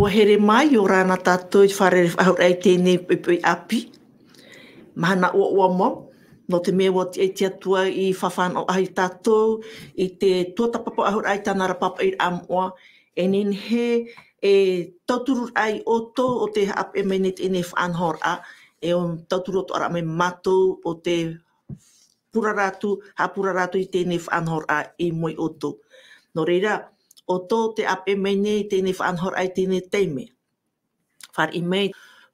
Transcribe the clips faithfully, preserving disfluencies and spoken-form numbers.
Ua here mai, ʻia ora na tātou i te fārerei faʻahou raʻa i teie nei poʻipoʻi ʻāpī. Mahana ʻoaʻoa mau, nō te mea ʻua tiʻa te Atua i faʻafānaʻo ʻahi ia tātou i te tuatāpapa faʻahou raʻa i tāna ra pāpaʻiraʻa moʻa, e nehenehe e tauturu ai ʻoutou ʻo tē haʻapeʻe mai nei i teie nei faʻanahoraʻa, e ʻo tauturu atoʻa ra mai mātou ʻo tē purara atu, haʻapurara atu i teie nei faʻanahoraʻa i mua ia ʻoutou. Nō reira, ʻoutou tē haʻapeʻe mai nei i teie nei faʻanahoraʻa i teie nei taime. Fāriʻi mai,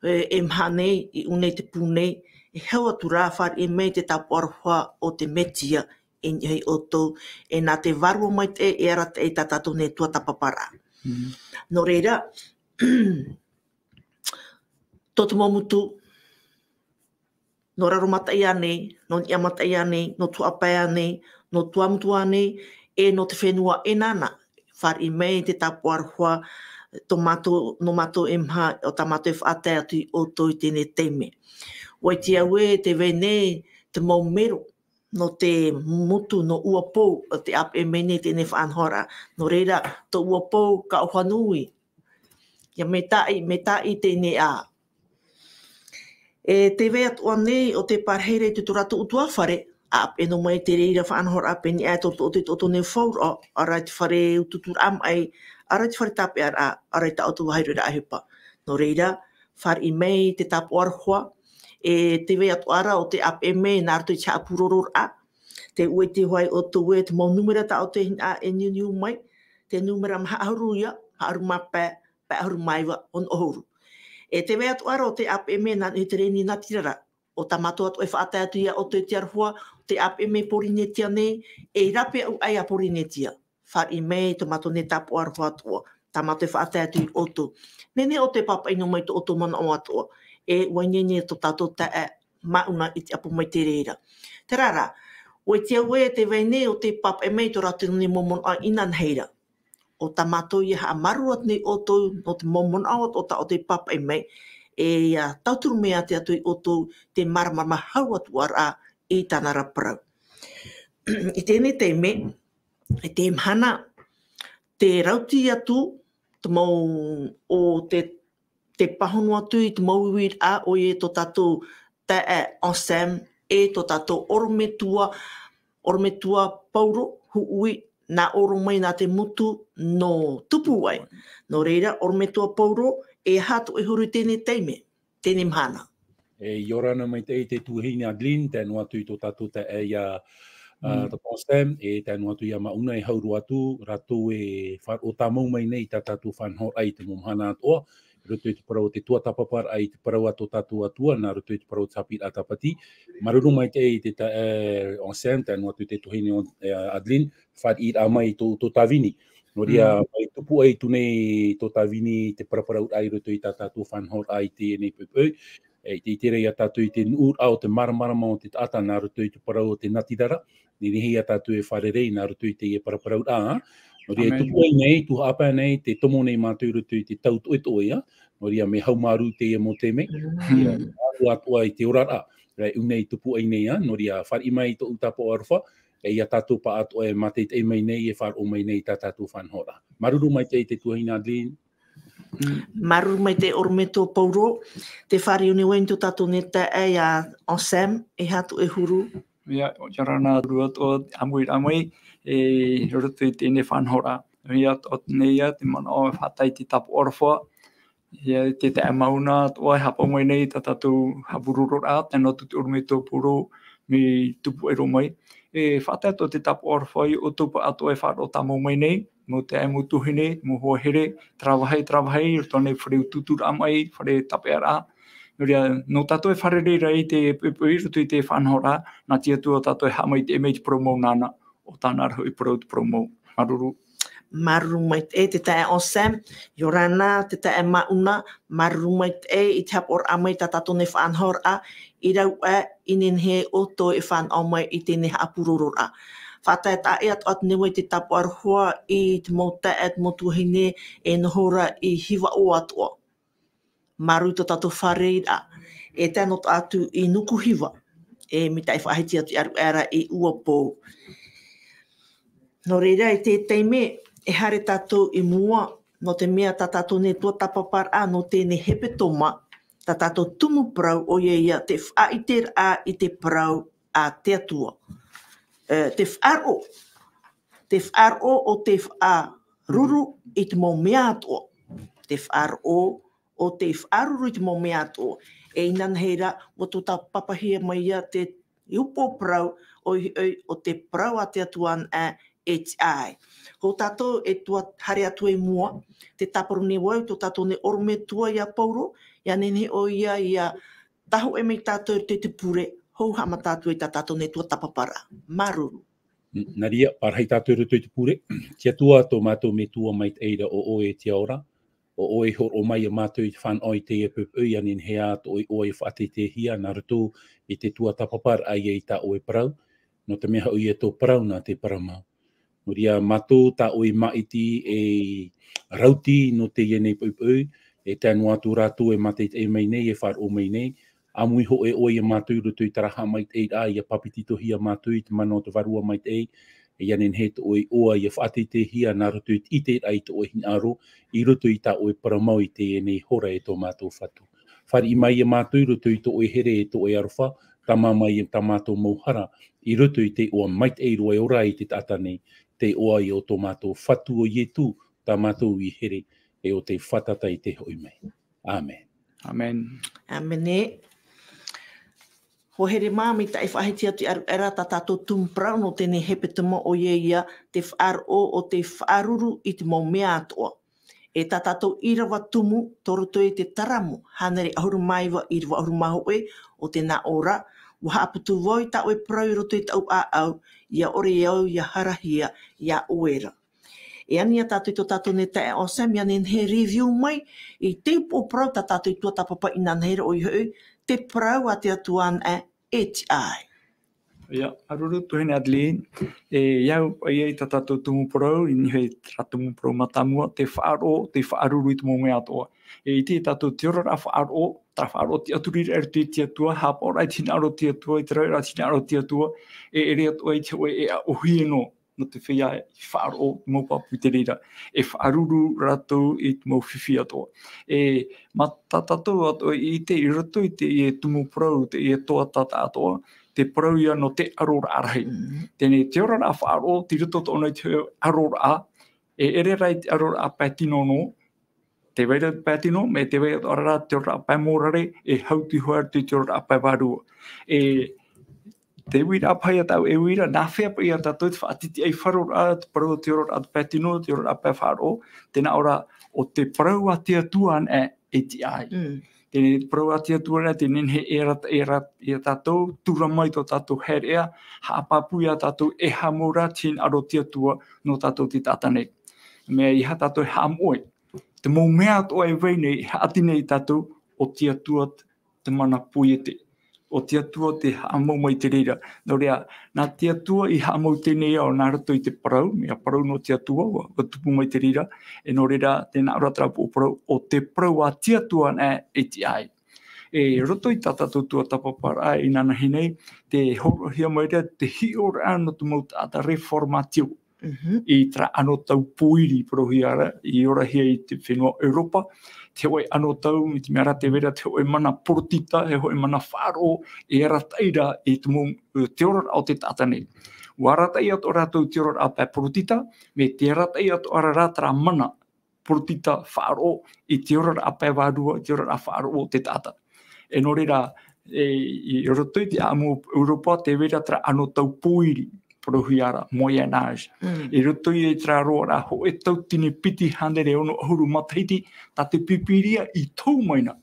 e, e maha nei, i ʻō nei te pū nei, e hau atu ra, fāriʻi mai te tāpaʻo aroha o te Mesia i niʻa ia ʻoutou, e nā te Vārua Maitaʻi e arataʻi i tā tātou nei tuatāpaparaʻa. Mm. Nō reira, tō te mau motu, nō Raro Mataʻi ānei, nō Niʻa Mataʻi ānei, nō Tuhaʻa Pae ānei, nō Tuamotu ānei, e nō te fenua e nānā. Fāriʻi mai te tāpaʻo aroha, tō mātou, nō mātou e maha, ʻo tā mātou e faʻatae atu ia ʻoutou i teie nei taime. ʻUa ʻite au ē, tē vai nei te mau mero, nō te motu, nō Uapou, ʻo tē haʻapeʻe mai nei i teie nei faʻanahoraʻa. Nō reira, tō Uapou, ka ʻoha nui. ʻIa maitaʻi, maitaʻi teie nei ā. E tē vai atoʻa nei ʻo tē parahi ra i tō rātou ʻutuāfare, ʻa haʻapeʻe noa mai i te reira faʻanahoraʻa pēneiaʻe tō, tō, tō, tō tō nei fauroʻo, ʻaore i te fare utuuturaʻa maʻi, ʻaore i te fare tāpeʻaraʻa, ʻaore i tā ʻoutou vāhi roa ʻohipa. Nō reira, fāriʻi mai te tāpaʻo aroha, e tē vai atoʻa ra ʻo tē haʻapeʻe mai nā roto i te haʻapurororaʻa, tē ʻua ʻite hoʻi ʻoutou ē te mau nūmera tā ʻoutou e hinaʻaro e niuniu mai, te nūmera maha ʻahuru ia, maha ʻahuru mā pae, pae ʻahuru mā iva, ono ʻahuru. E tē vai atoʻa ra ʻo tē haʻapeʻe mai nā niʻa i te reni natirara, ʻo tā mātou atoʻa e faʻatae atu ia ʻoutou i te aroha, ʻo tē haʻapeʻe mai Pōrīnetia nei, e rāpae aʻe ia Pōrīnetia. Fāriʻi mai tō mātou nei tāpaʻo aroha atoʻa, tā mātou e faʻatae atu ia ʻoutou. Nehenehe ʻo tē pāpaʻi noa mai tō ʻoutou manaʻo atoʻa, e ʻua ineine tō tātou taeaʻe Māʻuna i te ʻapo mai te reira. Terā rā, ʻua ʻite au ē tē vai nei ʻo tē pāpaʻi mai tō rātou nei mau manaʻo inanahi ra. ʻO tā mātou ïa e haʻamāuruuru atu nei ia ʻoutou, nō te mau manaʻo atoʻa tā ʻoutou e pāpaʻi mai, e ʻia tauturu mai atu ia ʻoutou te māramarama hau atu ra i tāna ra parau. I teie nei taime, i teie mahana, tē rauti atu te mau ʻo te, tē pāhono atu i te mau uiraʻa, ʻoia tō tātou taeaʻe Anselme, e tō tātou ʻorometua, ʻorometua Pauro Huʻui, nā ʻō roa mai nā te motu nō Tupuaʻi. Nō reira, ʻorometua Pauro, e aha tō ʻoe huru i teie nei taime, teie nei mahana? E, ʻia ora na maitaʻi te tuahine Adeline, tae noa atu i tō tātou taeaʻe ïa, ā, Mm. tō Anselme, e tae noa atu ïa Māʻuna e hau roa atu, rātou e faʻaroʻo tāmau mai nei i tā tātou faʻanahoraʻa i te mau mahana atoʻa, i roto i te parau o te tuatāpaparaʻa i te parau a tō tātou Atua, nā roto i te parau o te haʻapiʻiraʻa tāpati. Māuruuru maitaʻi i te taeaʻe Anselme, tae noa atu i te tuahine, e, Adeline, fāriʻiraʻa mai i tō, tō tāvini. Nō reira, Mm. mai Tupuaʻi atu nei tō tāvini i te paraparauraʻa i roto i tā tātou faʻanahoraʻa i teie nei poʻipoʻi. E, i te, i te reira ia tātou i te nuʻuraʻa o te māramarama o te taʻata nā roto i te parau o te natirara, nehenehe ia tātou e fārerei nā roto i teie paraparauraʻa. Nō reira, Amen. Tupuaʻi nei, Tuhaʻa Pae nei, tē tomo nei mātou i roto i te tau toʻetoʻe, ā. Nō reira, mea haumārū teie mau taime. Mm. ʻIa, ʻaore atoʻa i te oraraʻa, e ʻū nei Tupuaʻi nei, ā. Nō reira, fāriʻi mai tōʻu tāpaʻo aroha, e ia tātou pāʻatoʻa e mātaʻitaʻi mai nei, e faʻaroʻo mai nei i tā tātou faʻanahoraʻa. Māuruuru maitaʻi te tuahine Adeline. Mm. Māuruuru maitaʻi ʻorometua Pauro, tē fāriu nei vau i tō tātou nei taeaʻe ïa Anselme, e aha tō ʻoe huru? ʻIa, ʻia ora na, ʻamuiraʻa mai, e, i roto i teie nei faʻanahoraʻa. ʻIa, ʻo, teie nei ïa, te manaʻo e faʻatae i te tāpaʻo aroha, ʻIa, te taeaʻe Māʻuna atoʻa e haʻapaʻo mai nei i tā tātou haʻapurororaʻa, tae noa atu te ʻorometua Pauro mai Tupuaʻi roa mai. E faʻatae atoʻa te tāpaʻo aroha ia ʻoutou pāʻatoʻa e faʻaroʻo tāmau mai nei, mau taeaʻe, mau tuahine, mau hoa here, terā vāhi, terā vāhi, i roto ānei i te fare utuuturaʻa maʻi, fare tāpeʻaraʻa. Nō reira, nō tātou e fārerei ra i te poʻipoʻi i roto i te faʻanahoraʻa, nā te Atua tātou e haʻamaitaʻi mai i te parau mau nāna, ʻo tāna ra hoʻi parau te parau mau. Māuruuru. Māuruuru maitaʻi te taeaʻe Anselme, ʻia ora na te taeaʻe Māʻuna, māuruuru maitaʻi i te haʻapaʻoraʻa mai i tā tātou nei faʻanahoraʻa, i rave ā i nehenehe ʻoutou e fānaʻo mai i teie nei haʻapurororaʻa. Faʻataetae atoʻa atu nei vau i te tāpaʻo aroha i te mau taeaʻe, te mau tuahine e noho ra i Hiva ʻō atoʻa. Māuruuru tō tātou fārereiraʻa. E tae noa atu i Nukuhiva, e maitaʻi faʻahiti atu i ʻaruʻera i Uapou. Nō reira, i te taime e haere tātou i mua, nō te mea tā tātou nei tuatāpaparaʻa nō teie nei hepetoma, tā tātou tumu parau ʻoia ia te faʻaʻiteraʻa i te parau a te Atua. E, te faʻaroʻo, te faʻaroʻo o te faʻaruru i te mau mea atoʻa. Te faʻaroʻo o te faʻaruru i te mau mea atoʻa. E inanahi rā, ʻua tuatāpapahia mai ia te upoʻo parau, ʻoia hoʻi, o te parau a te Atua anaʻe, H I. Hou tātou e tua haere atu i mua, tē tāparu nei vau i tō tātou nei ʻorometua ia Paulo, ʻia nehenehe ʻoia ʻia tahoʻe mai tātou i te pure, hou haʻamata atu ai tā tātou nei tuatāpaparaʻa. Māuruuru. N-, nā reira, parahi tātou i roto i te pure. Te Atua, tō mātou Metua maitaʻi ra, ʻo ʻoe te ao ra, ʻo ʻoe i hōroʻa mai ia mātou i te fānaʻo i teie poʻipoʻi, ʻia nehenehe ā tō ʻoe iʻoa ʻia faʻateiteihia nā roto i te tuatāpaparaʻa ia i tā ʻoe parau, nō te mea hoʻi e tō parau nā te parau mau. Nō reira mātou tā ʻoe i māʻiti ei rauti nō teie nei poʻipoʻi, e tae noa atu rātou e mātaʻitaʻi mai nei, e faʻaroʻo mai nei, ʻāmui hoʻi ʻoe ia mātou i roto i terā haʻamaitaʻiraʻa, ʻia pāpetitohia mātou i te mana o te Vārua Maitaʻi, ʻia nehenehe tō ʻoe iʻoa ʻia faʻateiteihia nā roto i te ʻiteraʻa i tō ʻoe hinaʻaro, i roto i tā ʻoe parau mau i teie nei hora e tō mātou Fatu. Fāriʻi mai ia mātou i roto i tō ʻoe here e tō ʻoe aroha, tāmā mai ia tā mātou mau hara, i roto i te iʻoa maitaʻi roa e ora ai te taʻata nei, te iʻoa ia o tō mātou Fatu ʻo Ietu, tā mātou i here, e ʻo tei fātata i te hoʻi mai. ʻĀmene. ʻĀmene. ʻĀmene. Hoa here mā, maitaʻi faʻahiti atu i ʻaruʻera tā tātou tumu parau nō teie nei hepetoma, ʻoia ia te faʻaroʻo o te faʻaruru i te mau mea atoʻa. E tā tātou ʻīrava tumu, tō roto i te Taramo, hānere ʻahuru mā iva, ʻīrava ʻahuru mā hōʻē, ʻo tē nā ʻō ra, ʻua haʻaputu vau i tā ʻoe parau i roto i tāʻu ʻāʻau, ʻia ʻore au ʻia harahia iā ʻoe ra. E ani ia tātou i tō tātou nei taeaʻe Sam, ʻia nehenehe e review mai i te upoʻo parau tā tātou i tuatāpapa inanahi ra, ʻoia hoʻi, te parau a te Atua anaʻe, H I. ʻIa, māuruuru tuahine Adeline, e, ʻia au paʻi i tā tātou tumu parau, i niʻa i terā tumu parau mātāmua, te faʻaroʻo, te faʻaruru i te mau mea atoʻa. E ʻite tātou te oraraʻa faʻaroʻo, terā faʻaroʻo tiʻaturi ra i roto i te Atua, haʻapaʻo ra i te hinaʻaro o te Atua, i te rave ra i te hinaʻaro o te Atua, e ʻere atoʻa i te hōʻē ʻēʻa ʻōhie noa, nō te feiā i faʻaroʻo, mau pāpū i te reira, e faʻaruru rātou i te mau fifi atoʻa. E, mā tā tātou atoʻa i ʻite i roto i teie tumu parau, teie toa taʻatoʻa, te parau ia nō te ʻaroraʻa rahi. Mm. Teie nei te oraraʻa faʻaroʻo, tei roto tōna i te ʻaroraʻa, e ʻere ra i te ʻaroraʻa pae tino noa, tē vai ra te pae tino, mai tē vai atoʻa ra te oraraʻa pae mōrare, e hautū hoʻi atu i te oraraʻa pae vārua. E, te uiraʻa paha ia tāʻu e uira, nā hea paʻi ia tātou te faʻatitiʻaifaroraʻa, te parau o te oraraʻa pae tino, te oraraʻa pae faʻaroʻo, tēnā ʻō ra, ʻo te parau a te Atua anaʻe, H I. Mm. Teie nei te parau a te Atua anaʻe, tē nehenehe e ara-, e ara-, ia tātou, tura mai tō tātou haereʻa, haʻapāpū ia tātou e haʻamau ra te hinaʻaro o te Atua nō tātou te taʻata nei. Mea ʻeiaha tātou e haʻamoʻe. Te mau mea atoʻa e vai nei, e haʻati nei ia tātou, ʻo te Atua te mana poiete. ʻO te Atua tē haʻamau mai i te reira. Nō reira, nā te Atua i haʻamau teie nei ao nā roto i te parau, mea parau nō te Atua, ʻua, ʻua tupu mai i te reira, e nō reira, tēnā ʻō ra terā upoʻo parau, ʻo te parau a te Atua anaʻe, H I. E roto i tā tātou tuatāpaparaʻa inanahi nei, tē hōroʻahia mai ra te hiʻoraʻa nō te mau taʻata reformatio. Mhm. I terā anotau pōiri, parauhia ra, i orahia i te fenua ʻEuropa, te hōʻē anotau, i te mea ra tē vai ra te hōʻē mana porotita, te hōʻē mana faʻaroʻo, e arataʻi ra i te mau, te oraraʻa o te taʻata nei. ʻUa arataʻi atoʻa rātou i te oraraʻa pae porotita, mai tē arataʻi atoʻa ra terā mana porotita faʻaroʻo i te oraraʻa pae vārua, i te oraraʻa faʻaroʻo o te taʻata. E nō reira, e, i roto i te ʻāʻamu o ʻEuropa, tē vai ra terā anotau pōiri, parauhia ra, Moyen Âge. Mm. I roto i terā roaraʻa hōʻē tauatini piti hānere ono ʻahuru matahiti, tā te Pīpīria i tau mai na,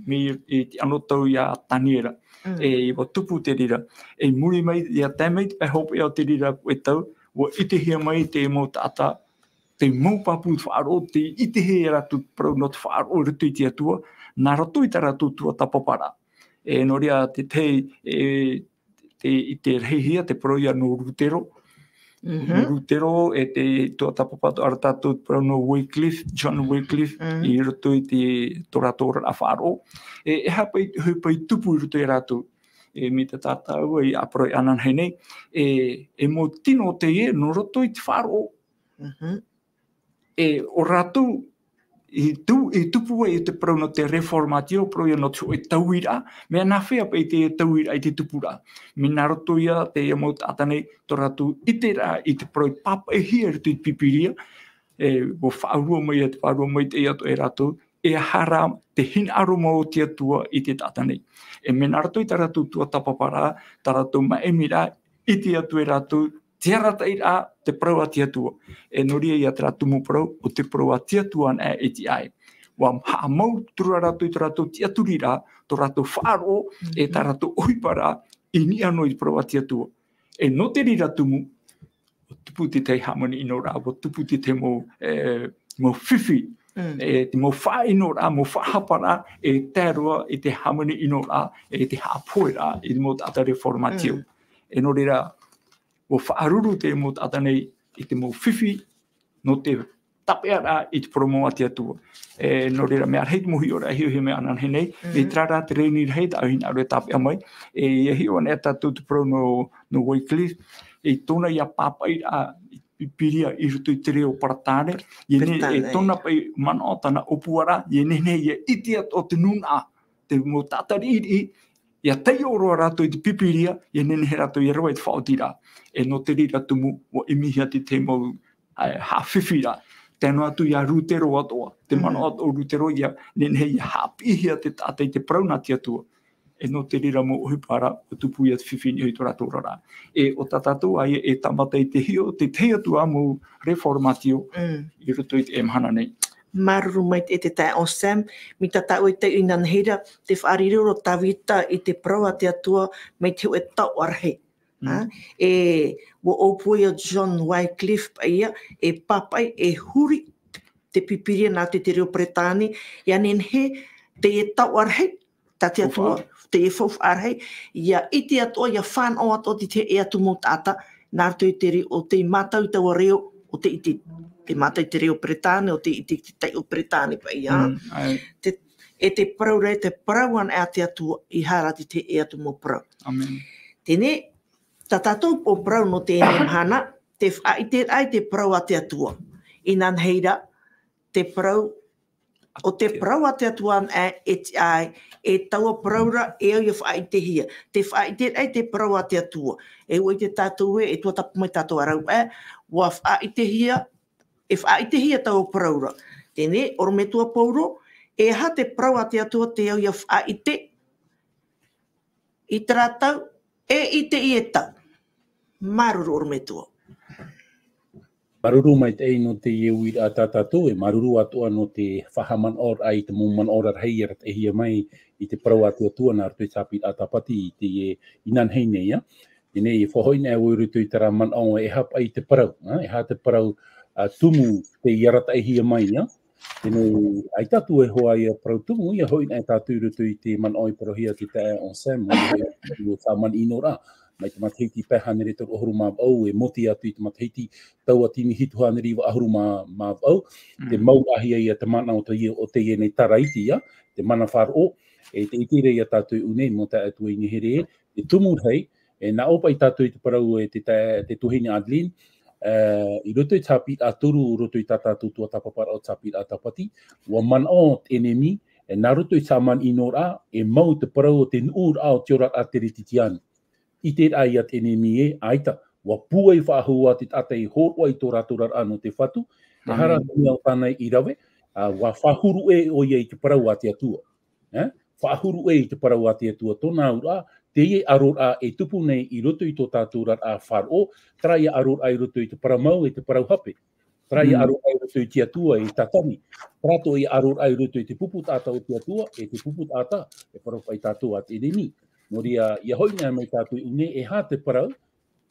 mai i te anotau ia Taniera. Mm. E, ʻua tupu te reira. E i muri mai, ʻia tae mai te pae hopeʻa o te reira e tau, ʻua ʻitehia mai te mau taʻata, te mau pāpū faʻaroʻo, tē ʻitehia e rātou te parau nō te faʻaroʻo i roto i te Atua, nā roto i tā rātou tuatāpaparaʻa. E, nō reira, te tahi, e, te, i te rahihia, te parau ia nō Rutero. Mhm. Nō Rutero, e te tuatāpapa atoʻa ra tātou te parau nō Wycliffe, John Wycliffe, mhm, i roto i te, tō rātou oraraʻa faʻaroʻo. E, e aha paʻi, e aha paʻi tupu i roto ia rātou. E, mai tā tātou i ʻāparau inanahi nei, e, e mau tino teie, nō roto i te faʻaroʻo. Mhm. E, ʻo rātou, i, tu, i tupu ai te parau nō te reformatio, parau ia nō te hōʻē tauiraʻa, mea nā hea paʻi te tauiraʻa i te tupuraʻa. Mea nā roto ia teie mau taʻata nei, tō rātou ʻiteraʻa i te parau i pāpaʻihia i roto i te Pīpīria, e, ʻua faʻaroʻo mai, e faʻaroʻo mai teie atu e rātou, e aha rā te hinaʻaro mau o te Atua i te taʻata nei. E mea nā roto i tā rātou tuatāpaparaʻa, tā rātou māʻimiraʻa, ʻite atu e rātou, te arataʻiraʻa, te parau a te Atua. E nō reira ia terā tumu parau, ʻo te parau a te Atua anaʻe e tiʻa ai. ʻUa haʻamau atu rā rātou i tō rātou tiʻaturiraʻa, tō rātou faʻaroʻo, e tā rātou ʻohiparaʻa, i niʻa noa i te parau a te Atua. E nō te reira tumu, ʻua tupu te tahi hāmani ʻinoraʻa, ʻua tupu te tahi mau, e, mau fifi, Mm. e te mau faʻaʻinoraʻa, mau faʻahaparaʻa, e tae roa i te hāmani ʻinoraʻa, e te haʻapoheraʻa, i te mau taʻata reformatio. Mm. E nō reira, ʻua faʻaruru te mau taʻata nei i te mau fifi, nō te tāpeʻaraʻa i te parau mau a te Atua. E, nō reira, mea rahi te mau hiʻoraʻa e hiʻohia mai anaʻe nei, Mm. mai terā rā te reni rahi, tāʻu hinaʻaro e tāpeʻa mai, e, ʻia hiʻo anaʻe tātou te parau nō, nō Wycliffe, e tōna ʻia pāpaʻiraʻa i Pīpīria i roto i te reo Peretāne, ʻia ne-, e Peretāne. tōna paʻi manaʻo, tāna ʻōpuaraʻa, ʻia nehenehe ʻia ʻite atoʻa te nūnaʻa, te mau taʻata riʻiriʻi, ʻia taiʻo roa rātou i te Pīpīria, ʻia nehenehe rātou ʻia rave i te faʻaotiraʻa. E nō te reira tumu, ʻua ʻimihia te tahi mau, e, haʻafifiraʻa. Tae noa atu ia Rutero atoʻa, te Mm. manaʻo atoʻa o Rutero ʻia nehenehe ʻia haʻapiʻihia te taʻata i te parau nā te Atua. E nō te reira mau ʻohiparaʻa, ʻua tupu ia te fifi i niʻa i tō rātou oraraʻa. E ʻo tā tātou ā ia e tāmata i te hiʻo, te tahi atu ā mau reformatio Mm. i roto i teie mahana nei. Māuruuru maitaʻi e te taeaʻe Sam, mai tā tāʻu e taiʻo inānahi ra, te fāriʻi ra ʻo Tavita i te parau a te Atua mai te hōʻē taoʻa rahi. Mm. Ha? E, ʻua ʻōpua ia John Wycliffe paʻi ia, e pāpaʻi, e huri te Pīpīria nā te, te reo Peretāne, ʻia nehenehe teie taoʻa rahi, tā te Atua, Faufaʻa. teie faufaʻa rahi, ʻia ʻite atoʻa, ʻia fānaʻo atoʻa i te tahi atu mau taʻata, nā roto i te reo, ʻo tei mātau i taua reo, ʻo tei ʻite, tei mātau i te reo Peretāne, ʻo tei ʻite i te taiʻo Peretāne paʻi ia. Mm, ʻae. Te, e te parau ra, e te parau anaʻe a te Atua, ʻeiaha rā te tahi atu mau parau. ʻĀmene. Teie, tā tātou mau parau nō teie mahana, te faʻaʻiteraʻa i te parau a te Atua. Inānahi ra, te parau, ʻo te parau a te Atua anaʻe e tiʻa ai, e taua parau ra, e au ʻia faʻaʻitehia. Te faʻaʻiteraʻa i te parau a te Atua. E ʻua ʻite tātou ē, e tuatāpapa mai tātou a rāua, ē, ʻua faʻaʻitehia, e faʻaʻitehia taua parau ra. Teie, ʻorometua Paulo, e aha te parau a te Atua tē au ʻia faʻaʻite, i terā tau, e i teie tau. Māuruuru ʻorometua. Māuruuru maitaʻi nō teie uiraʻa tā tātou, e māuruuru atoʻa nō te faʻahaʻamanaʻoraʻa i te mau manaʻo rarahi e arataʻihia mai i te parau a te Atua nā roto i te haʻapiʻiraʻa tāpati i teie inānahi nei, ā. Teie, e faʻahoʻi anaʻe vau i roto i terā manaʻo, e aha paʻi te parau, ā, e aha te parau, ā, tumu tei arataʻihia mai, ā. Teie, ʻaita atu e hoa ia parau tumu, ʻia hoʻi anaʻe tātou i roto i te manaʻo i parauhia e te taeaʻe Sam, mai te hōʻē hāmani ʻinoraʻa, mai te matahiti pae hānere toru ʻahuru mā vaʻu, e mōti atu i te matahiti tauatini hitu hānere iva ʻahuru mā, mā vaʻu, te Mm. mauraʻahia ia te mana o teie, o teie nei taraiti, ā, te mana faʻaroʻo, e tē ʻite ra ia tātou i ʻō nei, mau taeaʻe tuahine here, te tumu rahi, e nā ʻō paʻi tātou i te parau e te tae-, te tuahine Adeline, e, i roto i te haʻapiʻiraʻa toru, i roto i tā tātou tuatāpaparaʻa o te haʻapiʻiraʻa tāpati, ʻua manaʻo te ʻenemi, e nā roto i te hāmani ʻinoraʻa, e mau te parau o te nuʻuraʻa o te oraraʻa teretitiano. ʻIte ra ia te ʻenemi ē, ʻaita, ʻua pūai faʻahou ā te taʻata i hōroʻa i tō rātou oraraʻa nō te Fatu, e ʻĀmene. Hara te mea o tāna i rave, ā, ʻua faʻahuru ʻē ʻoia i te parau a te Atua. E? Faʻahuru ʻē i te parau a te Atua, tōna auraʻa, teie ʻaroraʻa e tupu nei i roto i tō tātou oraraʻa faʻaroʻo, terā ia ʻaroraʻa i roto i te parau mau, e te parau hape. Terā ia Mm. ʻaroraʻa i roto i te Atua, e Tātani. Terā atoʻa ia ʻaroraʻa i roto i te pupu taʻata o te Atua, e te pupu taʻata, e parau paʻi tātou a te ʻenemi. Nō reira, ʻia hoʻi anaʻe mai tātou i ʻō nei, e aha te parau,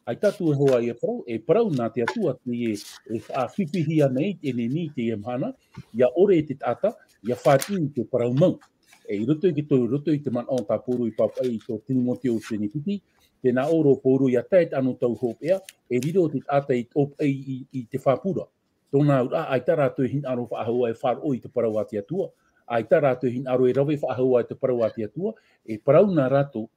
ʻaita atu e hoa ia parau, e parau nā te Atua teie e faʻafifihia nei te ʻenemi i teie mahana, ʻia ʻore te taʻata, ʻia fāriʻi i te parau mau. E i roto i te toru, i roto i te manaʻo tā Paulo i pāpaʻi i tō Timoteo o Tuenepiti, tē nā ʻō ra ʻo Paulo ʻia tae te anotau hopeʻa, e riro te taʻata i tō paʻi i, i te fāpura. Tōna auraʻa, ʻaita rātou e hinaʻaro faʻahou ā e faʻaroʻo i te parau a te Atua. ʻAita rātou e hinaʻaro e rave faʻahou ā i te parau a te Atua, e parau nā rātou.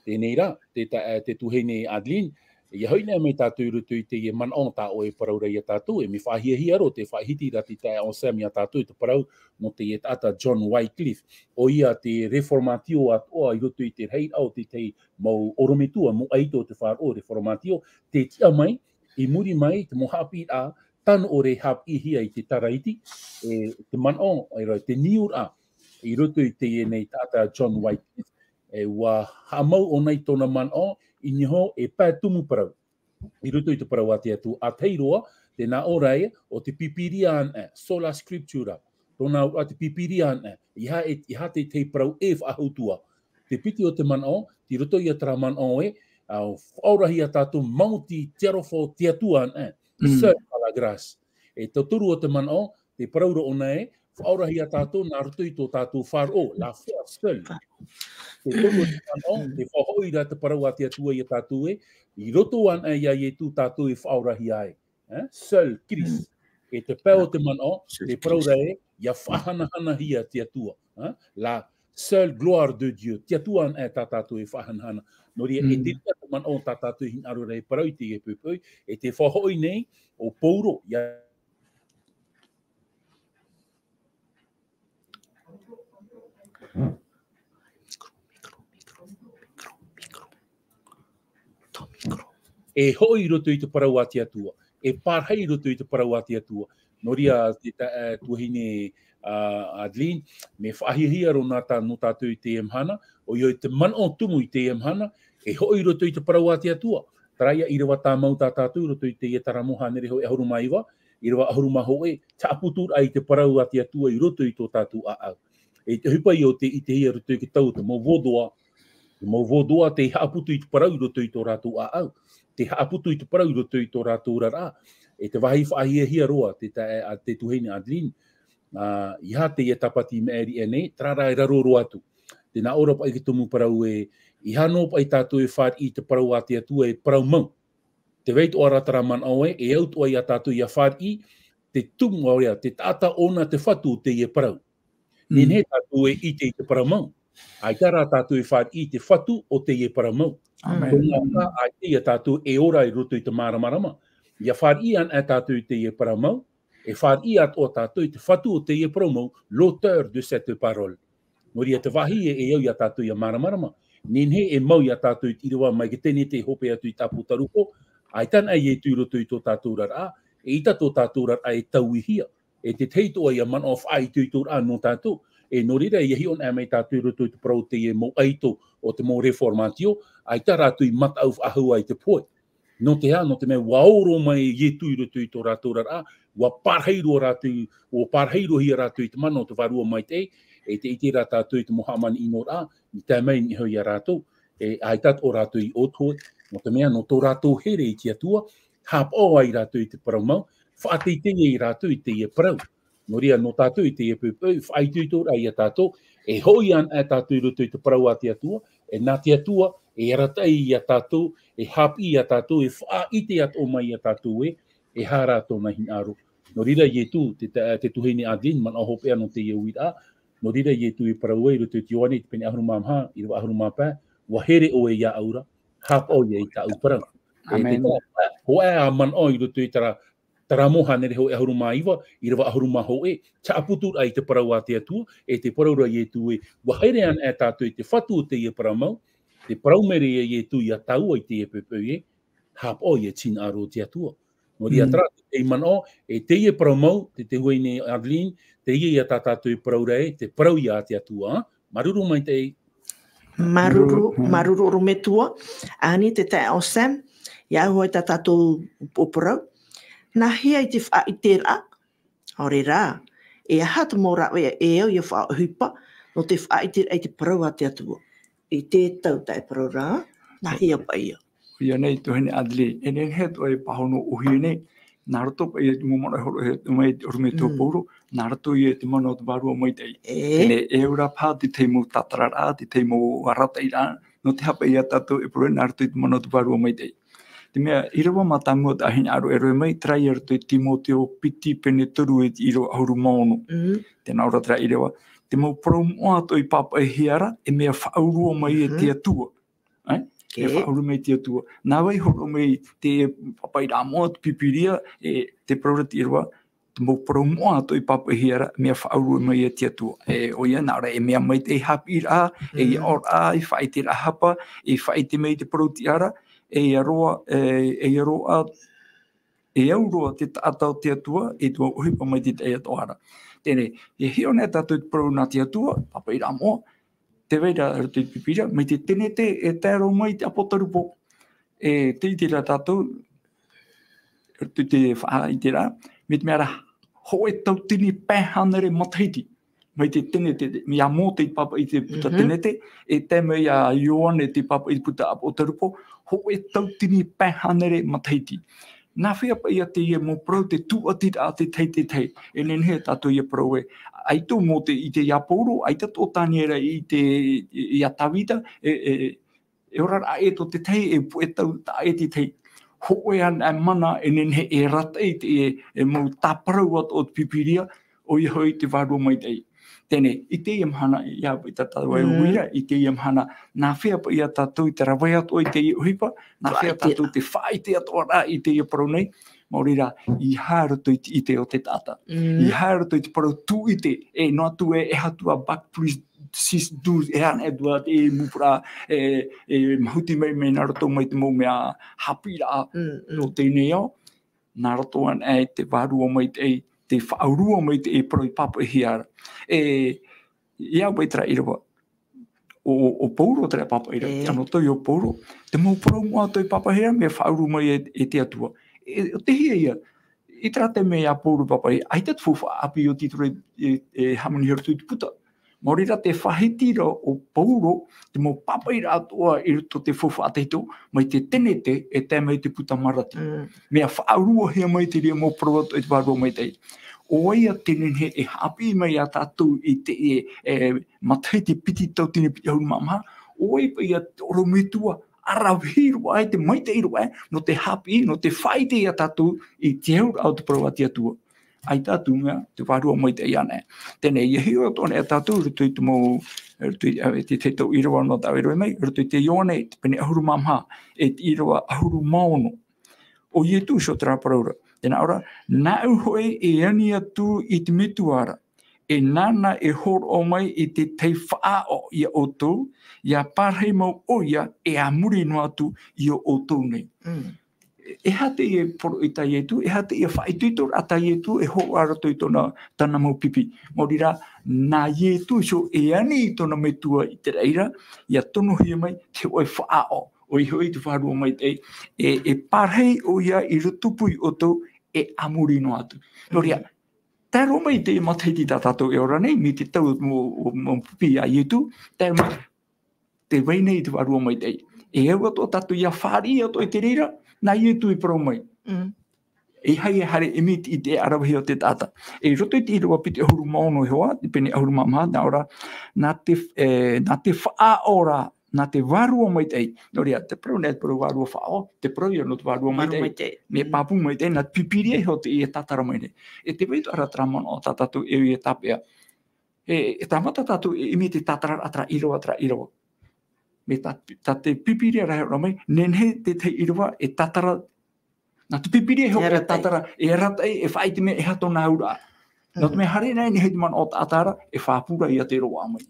Teie rā, te ta-, te tuahine Adeline, ʻIa hoʻi nei mai tātou i roto i teie manaʻo tā ʻoe e parau ra ia tātou, e mea faʻahiahia roa te faʻahiti ra te taeaʻe Anselme ia tātou i te parau nō teie taʻata John Wycliffe. ʻOia te reformatio atoʻa i roto i te rahiraʻa o te tahi mau ʻorometua, mau ʻaito o te faʻaroʻo reformatio, tē tiʻa mai, i muri mai, te mau haʻapiʻiraʻa, tano ʻore haʻapiʻihia i te Taraiti, e te manaʻo, e rā, te niuraʻa, i roto i teie nei taʻata John Wycliffe, e ʻua haʻamau ʻōna i tōna manaʻo, i niʻa iho e pae tumu parau. I roto i te parau a te Atua, ʻa tahi roa, tē nā ʻō ra ē, ʻo te Pīpīria anaʻe, sola scriptura. Tōna auraʻa te Pīpīria anaʻe, ʻeiaha e, ʻeiaha te, te parau e faʻahou atu. Te piti o te manaʻo, tei roto ia terā manaʻo ē, ʻa faʻaorahia tātou mau i te aroha o te Atua anaʻe, Mm. seul par la grâce. E te toru o te manaʻo, tē parau ra ʻōna ē, faʻaorahia tātou nā roto i tō tātou faʻaroʻo, la foi seule. Te toru o te manaʻo, tē faʻahoʻi ra te parau a te Atua ia tātou ē, i roto anaʻe ia Ietu tātou e faʻaorahia ai. Hein? Seul Christ. Mm. E te pae o te manaʻo, Seul tē parau ra Christ. Ē, ʻia faʻahanahanahia te Atua. Hein? La seule gloire de Dieu. Te Atua anaʻe tā tātou e faʻahanahana. Nō reira, e Mm. te reira te manaʻo tā tātou e hinaʻaro ra e parau i teie poʻipoʻi, e tē faʻahoʻi nei ʻo Paulo, ʻia E hoʻi i roto i te parau a te Atua. E pārahi i roto i te parau a te Atua. Nō reira, te ta-, e, tuahine, a, Adeline, mea faʻahiahia roa nā tā-, nō tātou i teie mahana, ʻoia hoʻi te manaʻo tumu i teie mahana, e hoʻi i roto i te parau a te Atua. Terā ia ʻīrava tāmau tā tātou i roto i teie Terā Mau hānere hōʻē ʻahuru mā iva, ʻīrava ʻahuru mā hōʻē, te haʻaputuraʻa i te parau a te Atua i roto i tō tātou ʻāʻau. E te ʻohipa ia o tē ʻitehia i roto i te tau o te mau Vaudois, te mau Vaudois tē haʻaputu i te parau i roto i tō rātou ʻāʻau. Tē haʻaputu i te parau i roto i tō rātou oraraʻa. E te vāhi faʻahiahia roa, te ta-, a, te tuahine Adeline, a, ʻeiaha teie tāpati maʻiri aʻe nei, terā rā e raro roa atu. Tē nā ʻō ra paʻi te tumu parau ē, ʻeiaha noa paʻi tātou e fāriʻi i te parau a te Atua e parau mau. Tē vai atoʻa ra terā manaʻo ē, e au atoʻa ia tātou ʻia fāriʻi, te tumu, ʻoia, te taʻata ʻōna te fatu o teie parau. Mm. Nehenehe tātou e ʻite i te parau mau. ʻAita rā tātou e fāriʻi i te fatu o teie parau mau. Amen. Tōna ʻohipa, ʻaita ia tātou e ora i roto i te māramarama. ʻIa fāriʻi anaʻe tātou i teie parau mau, e fāriʻi atoʻa tātou i te fatu o teie parau mau, l'auteur de cette parole. Nō reira te vāhi ē, e au ia tātou ʻia māramarama. Nehenehe e mau ia tātou i te ʻīrava mai te tenete e hope atu i te ʻĀpōtarupo, ʻaita anaʻe Ietu i roto i tō tātou oraraʻa, eʻita tō tātou oraraʻa e tauihia. E te tahi atoʻa ia manaʻo faʻaitoitoraʻa nō tātou. E nō reira, ʻia hiʻo anaʻe mai tātou i roto i te parau o teie mau ʻaito o te mau reformatio, ʻaita rātou i mataʻu faʻahou i te pohe. Nō te aha, nō te mea ʻua oro mai Ietu i roto i tō rātou oraraʻa, ʻua pārahi roa rātou, ʻua pārahi roa hia rātou i te mana o te Vārua Maitaʻi, e tē ʻite ra tātou i te mau hāmani ʻino ra, i tae mai i niʻa iho ia rātou, e ʻaita atoʻa rātou i ʻōtohe, nō te mea nō tō rātou here i te Atua, haʻapaʻo ai rātou i te parau mau, faʻateitei ai rātou i teie parau. Nō reira, nō tātou i teie poʻipoʻi, faʻaitoitoraʻa ia tātou, e hoʻi anaʻe tātou i roto i te parau a te Atua, e nā te Atua, e arataʻi ia tātou, e haʻapiʻi ia tātou, e faʻaʻite atoʻa mai ia tātou ē, e aha rā tōna hinaʻaro. Nō reira, Ietu, te ta-, te tuahine Adeline, manaʻo hopeʻa nō teie uiraʻa, nō reira, Ietu i parau ai i roto i te Ioane, i te pene ʻahuru mā maha, ʻīrava ʻahuru mā pae, ʻua here ʻoe iāʻu ra, haʻapaʻo ia i tāʻu parau. E te Amen. Taʻata, hōʻē ā manaʻo i roto i terā, Terā Mau hānere hōʻē ʻahuru mā iva, ʻīrava ʻahuru mā hōʻē, te haʻaputuraʻa i te parau a te Atua, e te parau ra Ietu ē, ʻua here anaʻe tātou i te fatu o teie parau mau, te parau maitaʻi a Ietu ia tāua i teie poʻipoʻi ē, haʻapaʻo ia te hinaʻaro o te Atua. Nō reira Mm. terā, te manaʻo, e teie parau mau, te, te tuahine Adeline, teie ia tā tātou e parau ra ē, te parau ia a te Atua, ā? Māuruuru maitaʻi. Māuruuru, Māuruuru, mm. Māuruuru ʻorometua, ani te taeaʻe Anselme, ʻia au hoʻi tā tātou upoʻo parau. Nā hea i te faʻaʻiteraʻa, ʻaore rā, e aha te mau rāveʻa e au ʻia faʻaʻohipa, nō te faʻaʻiteraʻa i te parau a te Atua. I te tau taʻe parau ra, nā hea paʻi ïa. ʻOia nei, tuahine Adeline, e nehenehe atoʻa e pāhono ʻōhie nei, nā roto paʻi i te mau manaʻo e hōroʻahia mai te ʻorometua Mm. Paulo, nā roto ia i te mana o te Vārua Maitaʻi. E. Teie nei, e au ra paha te tahi mau tātararaʻa, te tahi mau arataʻiraʻa, nō te aha paʻi ia tātou e parau nā roto i te mana o te Vārua Maitaʻi. Te mea, ʻīrava mātāmua tā ʻoe e hinaʻaro e rave mai, terā ia roto i Timoteo piti pene toru e te ʻīrava ʻahuru mā ono. Mm. Tē nā ʻō ra terā ʻīrava, te mau parau moʻa atoʻa i pāpaʻihia ra, e mea faʻaurua mai e te Mhm. Atua. Ē? Mea faʻaʻuru mai te Atua. Nā vai hōroʻa mai te pāpaʻiraʻa moʻa, te Pīpīria, e te parau ra te ʻīrava, te mau parau moʻa atoʻa i pāpaʻihia ra, mea faʻaʻuru mai e te Atua. E, ʻoia, nā ʻō ra, e mea maitaʻi haʻapiʻiraʻa, e aʻoraʻa, e faʻaʻiteraʻa hapa, e faʻaʻite mai te parau tiʻa ra, e ʻia roa, e, e ʻia roa, e au roa te taʻata o te Atua, e te mau ʻohipa mai te tahi atoʻa ra. Teie nei, e hiʻo nei tātou i te parau nā te Atua, pāpaʻiraʻa moʻa, tē vai ra i roto i te Pīpīria, mai te Tenete e tae roa mai te Apotarupo. E tē ʻite ra tātou, i roto i te faʻaʻiteraʻa, mai te mea ra, hōʻē tauatini pae hānere matahiti. Mai te Tenete, mai iā Mōte i pāpaʻi i te puta Tenete, e tae mai iā Ioane i pāpaʻi i te puta Apotarupo, hōʻē tauatini pae hānere matahiti. Nā hea paʻi ïa teie mau parau, te tūʻatiraʻa te tahi, te tahi. E nehenehe tātou ʻia parau ē, ʻaita ʻo Mōte i ʻite iā Pauro, ʻaita atoʻa ʻo Taniera i ʻite iā Tāvita, e, e, e oraraʻa ʻē tō te tahi, e puʻe tau taʻa ʻē te tahi. Hōʻē anaʻe mana e nehenehe e arataʻi i te, e, e mau tāparau atoʻa o te Pīpīria, ʻoia hoʻi te Vārua Maitaʻi. Teie nei, i teie mahana, ʻia paʻi tātou e ui ra, i teie mahana, nā hea paʻi ïa tātou i te rave atoʻa i teie ʻohipa, nā hea tātou te faʻaʻite atoʻa ra i teie parau nei, maori rā, ʻeiaha i roto i te ʻite o te taʻata. ʻEiaha i roto i te parau tūʻite, e noa atu e, e aha atu ā bac plus six, douze, e aha atu ā te mau parau, e, e mahuti mai, mai nā roto mai te mau mea haʻapiʻiraʻa nō teie nei ao, nā roto anaʻe i te Vārua Maitaʻi, te faʻaʻorua mai te parau i pāpaʻihia ra. E, ʻia au paʻi terā ʻīrava, ʻo, ʻo Pauro terā pāpaʻi ra, te anotau o Pauro, te mau parau moʻa atoʻa i pāpaʻihia ra, mea faʻaʻuru mai e, e te Atua. E, ʻo tei hea ïa, i terā taime iā Pauro pāpaʻi, ʻaita te faufaʻa ʻāpī ʻo Tito e, e, e hāmani i roto i te puta. Maori rā te faʻahiti ra ʻo Pauro, te mau pāpaʻiraʻa atoʻa i roto i te faufaʻa tahito, mai te Tenete e tae mai te puta Marati. Mea faʻaʻoruahia mai te reira mau parau atoʻa i te Vārua Maitaʻi. ʻO vai ïa tē nehenehe e haʻapiʻi mai iā tātou i te, e, e, matahiti piti tauatini piti ʻahuru mā maha, ʻo vai paʻi ïa te ʻorometua ʻaravihi roa ē, te maitaʻi roa ē, nō te haʻapiʻi, nō te faʻaʻite iā tātou i te auraʻa o te parau a te Atua. ʻAita atu mea, te Vārua Maitaʻi anaʻe. Teie nei, ʻia hiʻo atoʻa anaʻe tātou, i roto i te mau, i roto i, ā, te, te tau ʻīrava nō tāʻu e rave mai, i roto i te Ioane, te pene ʻahuru mā maha, e te ʻīrava ʻahuru mā ono. ʻO Ietu iho terā parau ra. Tē nā ʻō ra, nāʻu hoʻi e ani atu i te Metua ra, e nāna e hōroʻa mai i te tahi faʻaʻo iā ʻoutou, ʻia pārahi mau ʻoia e a muri noa atu iā ʻoutou nei. E aha teie poroʻi tā Ietu, e aha teie faʻaitoitoraʻa tā Ietu e hōroʻa i roto i tōna, tāna mau pipi. Maori rā, nā Ietu iho e ani i tōna Metua i te raʻi ra, ʻia tonohia mai te hōʻē faʻaʻo, ʻoia hoʻi te Vārua Maitaʻi, e, e pārahi ʻoia i rotopū iā ʻoutou, e a muri noa atu. Nō reira, tae roa mai i te matahiti tā tātou e ora nei, mai te tau o, o, o pipi a Ietu, tae roa mai, tē vai nei te Vārua Maitaʻi. E au atoʻa tātou ʻia fāriʻi atoʻa i te reira, nā Ietu i parau mai. ʻEiaha e haere ʻimiti i te ʻaravihi o te taʻata. E i roto i te ʻīrava piti ʻahuru mā ono iho ā, te pene ʻahuru mā maha, nā ʻō ra, nā te, e, nā te faʻaʻo ra, nā te Vārua Maitaʻi. Nō reira, te parau nei, te parau vārua faʻaʻo, te parau ïa nō te Vārua Maitaʻi. Mea pāpū maitaʻi, nā te Pīpīria iho teie e tātara mai nei. E tē vai atoʻa ra terā manaʻo tā tātou e, e tāpeʻa. E, e tāmata tātou e ʻimi te tātararaʻa terā ʻīrava, terā ʻīrava. Mai tā, tā te Pīpīria ra e hōroʻa mai, nehenehe te tahi ʻīrava e tātara, nā te Pīpīria iho e tātara, e arataʻi, e faʻaʻite mai e aha tōna auraʻa. Nō te mea haere nei, nehenehe te manaʻo taʻata ra, e faʻapū ra ïa te roaʻa mai.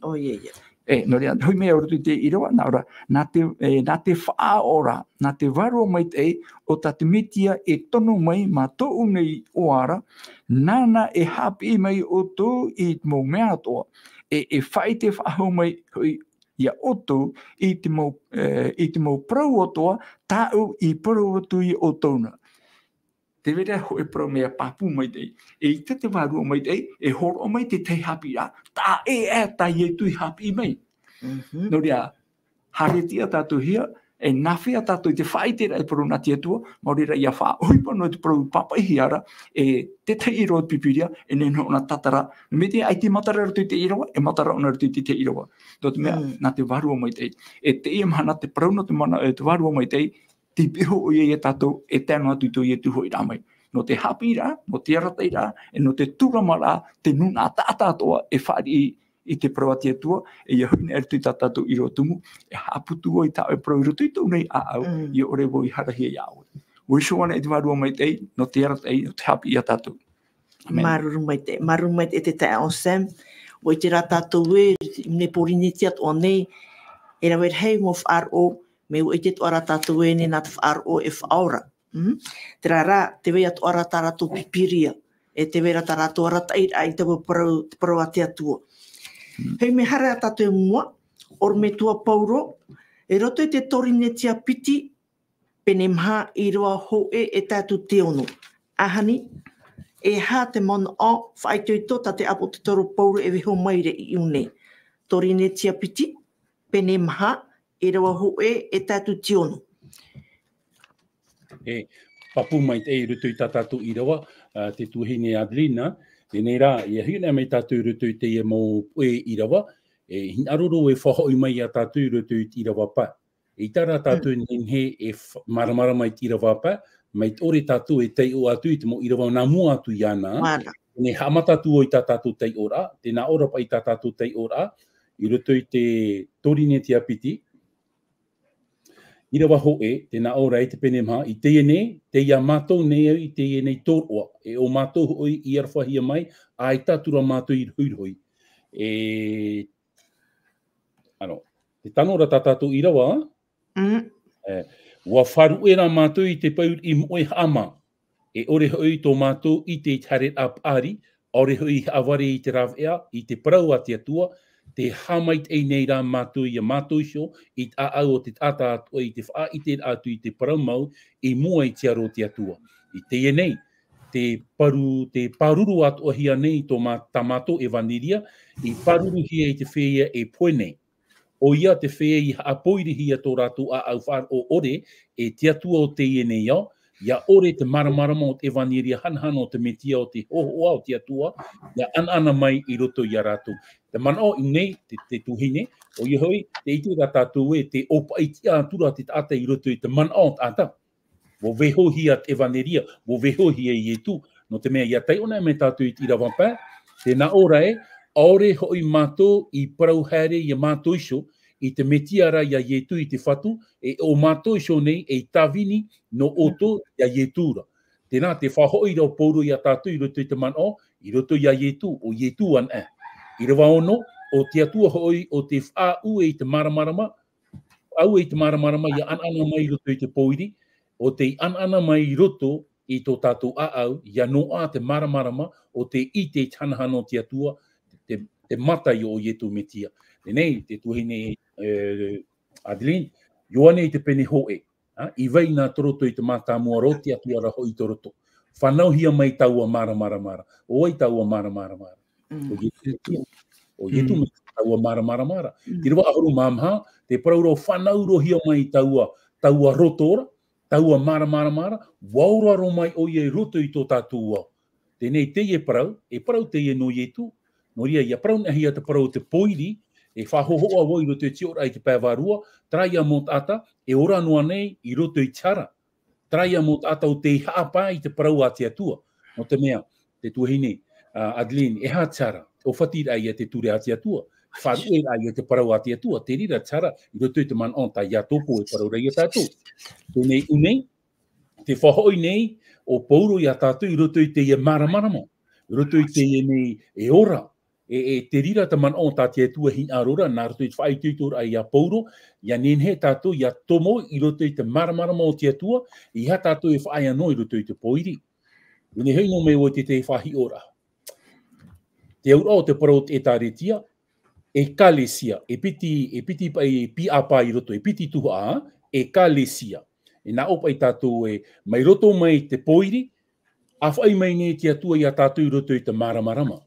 E, nō reira, hoʻi mai au i roto i te ʻīrava, nā ʻō ra, nā te, e, nā te faʻaʻo ra, nā te Vārua Maitaʻi, ʻo tā te Mesia e tono mai mā tōʻu nei iʻoa ra, nāna e haʻapiʻi mai ʻoutou i te mau mea atoʻa, e, e faʻaʻite faʻahou mai hoʻi iā ʻoutou i te mau, e, i te mau parau atoʻa, tāʻu i parau atu iā ʻoutou na. Tē vai ra hōʻē parau mea pāpū maitaʻi. E ʻaita te Vārua Maitaʻi, e hōroʻa mai te tahi haʻapiʻiraʻa, taʻa ʻē aʻe tā Ietu i haʻapiʻi mai. Nō reira, haere tiʻa tātou hia, e nā hea tātou i te faʻaʻiteraʻa i te parau nā te Atua, maori rā ʻia faʻaʻohipa noa i te parau pāpaʻihia ra, e te tahi ʻīrava o te Pīpīria, e nehenehe ʻōna tātara, mai te, ʻaita e matara i roto i te ʻīrava, e matara ʻōna i roto i te tahi ʻīrava. Nō te mea, nā te Vārua Maitaʻi. E teie mahana te parau nō te mana, e te Vārua Maitaʻi, tei pihaʻi iho ʻoia iā tātou e tae noa atu i tō Ietu hoʻiraʻa mai. Nō te haʻapiʻiraʻa, nō te arataʻiraʻa, e nō te tūramaraʻa, te nūnaʻa taʻata atoʻa e fāriʻi i te parau a te Atua, e ia hui nei i roto i tā tātou ʻīrava tumu, e haʻaputu vau i tā ʻoe parau i roto i tōʻu nei ʻāʻau, Mm. ʻia ʻore vau i harahia iā ʻoe. ʻUa iho anaʻe i te Vārua Maitaʻi, nō te arataʻi, nō te haʻapiʻi iā tātou. Amen. Māuruuru maitaʻi, māuruuru maitaʻi e te taeaʻe Sam. ʻUa ʻite rā tātou ē, i nei Pōrīnetia atoʻa nei, e rave rahi mau faʻaroʻo, mea ʻua ʻite atoʻa rā tātou ē, nē nā te faʻaroʻo e faʻaora. Mm? Terā rā, tē vai atoʻa rā tā rātou pipiria, e tē vai ra tā rātou arataʻiraʻa i taua parau, te parau a te Atua. Mm. Hei, mea haere ā tātou i mua, ʻorometua Paulo, i roto i te Tōrīnetia piti, pene maha, ʻīrava hōʻē e tae atu i te ono. ʻAhani, e aha te manaʻo faʻaitoito tā te ʻāpōsetolo Paulo e vaiiho mai ra i ʻō nei. Tōrīnetia piti, pene maha, ʻīrava hōʻē e tae atu i te ono. E, pāpū maitaʻi i roto i tā tātou ʻīrava, ā, te tuahine Adelina, teie nei rā, ʻia hiʻo anaʻe mai tātou i roto i teie mau poʻe ʻīrava, e hinaʻaro e faʻahoʻi mai iā tātou i roto i te ʻīrava pae. ʻEita rā tātou Mm. e nehenehe e f-, māramarama i te ʻīrava pae, mai te ʻore tātou e taiʻo atu i te mau ʻīrava nā mua atu iāna. Māna. Teie nei haʻamata atu vau i tā tātou taiʻoraʻa, tē nā ʻō ra paʻi tā tātou taiʻoraʻa, i roto i te Tōrīnetia piti, ʻīrava hōʻē, tē nā ʻō ra i te pene maha, i teie nei, tei iā mātou nei au i teie nei tōroʻa, e ʻo mātou hoʻi i arafahia mai, ʻaita atu rā mātou i rohirohi. E, ano, tē tano ra tā tātou ʻīrava, Mm. e, ʻua faʻaruʻe rā mātou i te pōiri moʻe haʻamā, e ʻore hoʻi tō mātou ʻite i te haereraʻa paʻari, ʻaore hoʻi i haʻavare i te rāveʻa, i te parau a te Atua, tē haʻamaitaʻi nei rā mātou iā mātou iho, i te ʻāʻau o te taʻata atoʻa i te faʻaʻiteraʻa atu i te parau mau, i mua i te aro o te Atua. I teie nei, te paru-, te pāruru atoʻahia nei tō mā-, tā mātou ʻevaneria, i pāruruhia i te feiā e pohe nei. ʻOia te feiā i haʻapōirihia tō rātou ʻāʻau faʻaroʻo ʻore, e te Atua o teie nei ao, ʻia ʻore te māramarama o te ʻevaneria hanahana o te Metia o te hōhoʻa o te Atua, ʻia ʻanaʻana mai i roto iā rātou. Te manaʻo i ʻō nei, te, te tuahine, ʻoia hoʻi, tē ʻite ra tātou ē, tē ʻōpaʻi tiʻa atu ra te taʻata i roto i te manaʻo o te taʻata. ʻUa vaiihohia te ʻevaneria, ʻua vaiihohia Ietu. Nō te mea, ʻia taiʻo anaʻe mai tātou i te ʻīrava pae, tē nā ʻō ra ē, ʻaore hoʻi mātou i parau haere iā mātou iho, i te Metia ra iā Ietu i te Fatu, e ʻo mātou iho nei ei tāvini nō ʻoutou iā Ietu ra. Tēnā te faʻahoʻi ra o Paulo iā tātou i roto i te manaʻo, i roto iā Ietu, ʻo Ietu anaʻe. ʻĪrava ono, ʻo te Atua hoʻi ʻo tē faʻaue i te māramarama, faʻaue i te māramarama ʻia ʻanaʻana mai i roto i te pōiri, ʻo tē ʻanaʻana mai i roto i tō tātou ʻāʻau, ʻia noaʻa te māramarama o te ʻite i te hanahana o te Atua, te, te mataio o Ietu Metia. Teie nei, te tuahine, e, Adeline, Ioane i te pene hōʻē, ā, i vai nā tō roto i te mātāmua ra, ʻo te Atua ra hoʻi tō roto. Fānauhia mai taua māramarama ra. ʻO vai taua māramarama ra? Mm. ʻO Ietu Metia. ʻO Ietu Mm. Metia taua māramarama ra. Mm. Te ʻīrava ʻahuru mā maha, te parau ra ʻua fānaurohia mai taua, taua roto ra, taua māramarama ra, ʻua ora roa mai ʻoia i roto i tō tātou ao. Teie nei teie parau, e parau teie nō Ietu, nō reira, ʻia parau anaʻe hia te parau o te pōiri, e faʻahōhoʻa vau i roto i te tiʻoraʻa i te pae vārua, terā ia mau taʻata, e ora noa nei i roto i te hara. Terā ia mau taʻata ʻo tē haʻapae i te parau a te Atua. Nō te mea, te tuahine, ā, Adeline, e aha te hara, ʻōfatiraʻa ia te ture a te Atua, faʻaruʻeraʻa ia te parau a te Atua, te reira te hara, i roto i te manaʻo tā Iakobo e parau ra ia tātou. Teie nei, ʻō nei, tē faʻahoʻi nei ʻo Paulo ia tātou i roto i teie māramarama, i roto i teie nei e ora, e, e te reira te manaʻo tā te Atua e hinaʻaro ra, nā roto i te faʻaitoitoraʻa ia Paulo, ʻia nehenehe tātou ʻia tomo i roto i te māramarama o te Atua, ʻeiaha tātou e faʻaea noa i roto i te pōiri. Teie nei hoʻi nō mai vau i te, te faʻahiʻoraʻa. Te auraʻa o te parau o te ʻēkālesia, ʻēkālesia, e piti, e piti paʻi, e pīʻāpā i roto, e piti tuhaʻa, ʻēkālesia. E nā ʻō paʻi tātou ē, mai roto mai te pōiri, ʻāfaʻi mai nei te Atua ia tātou i roto i te māramarama.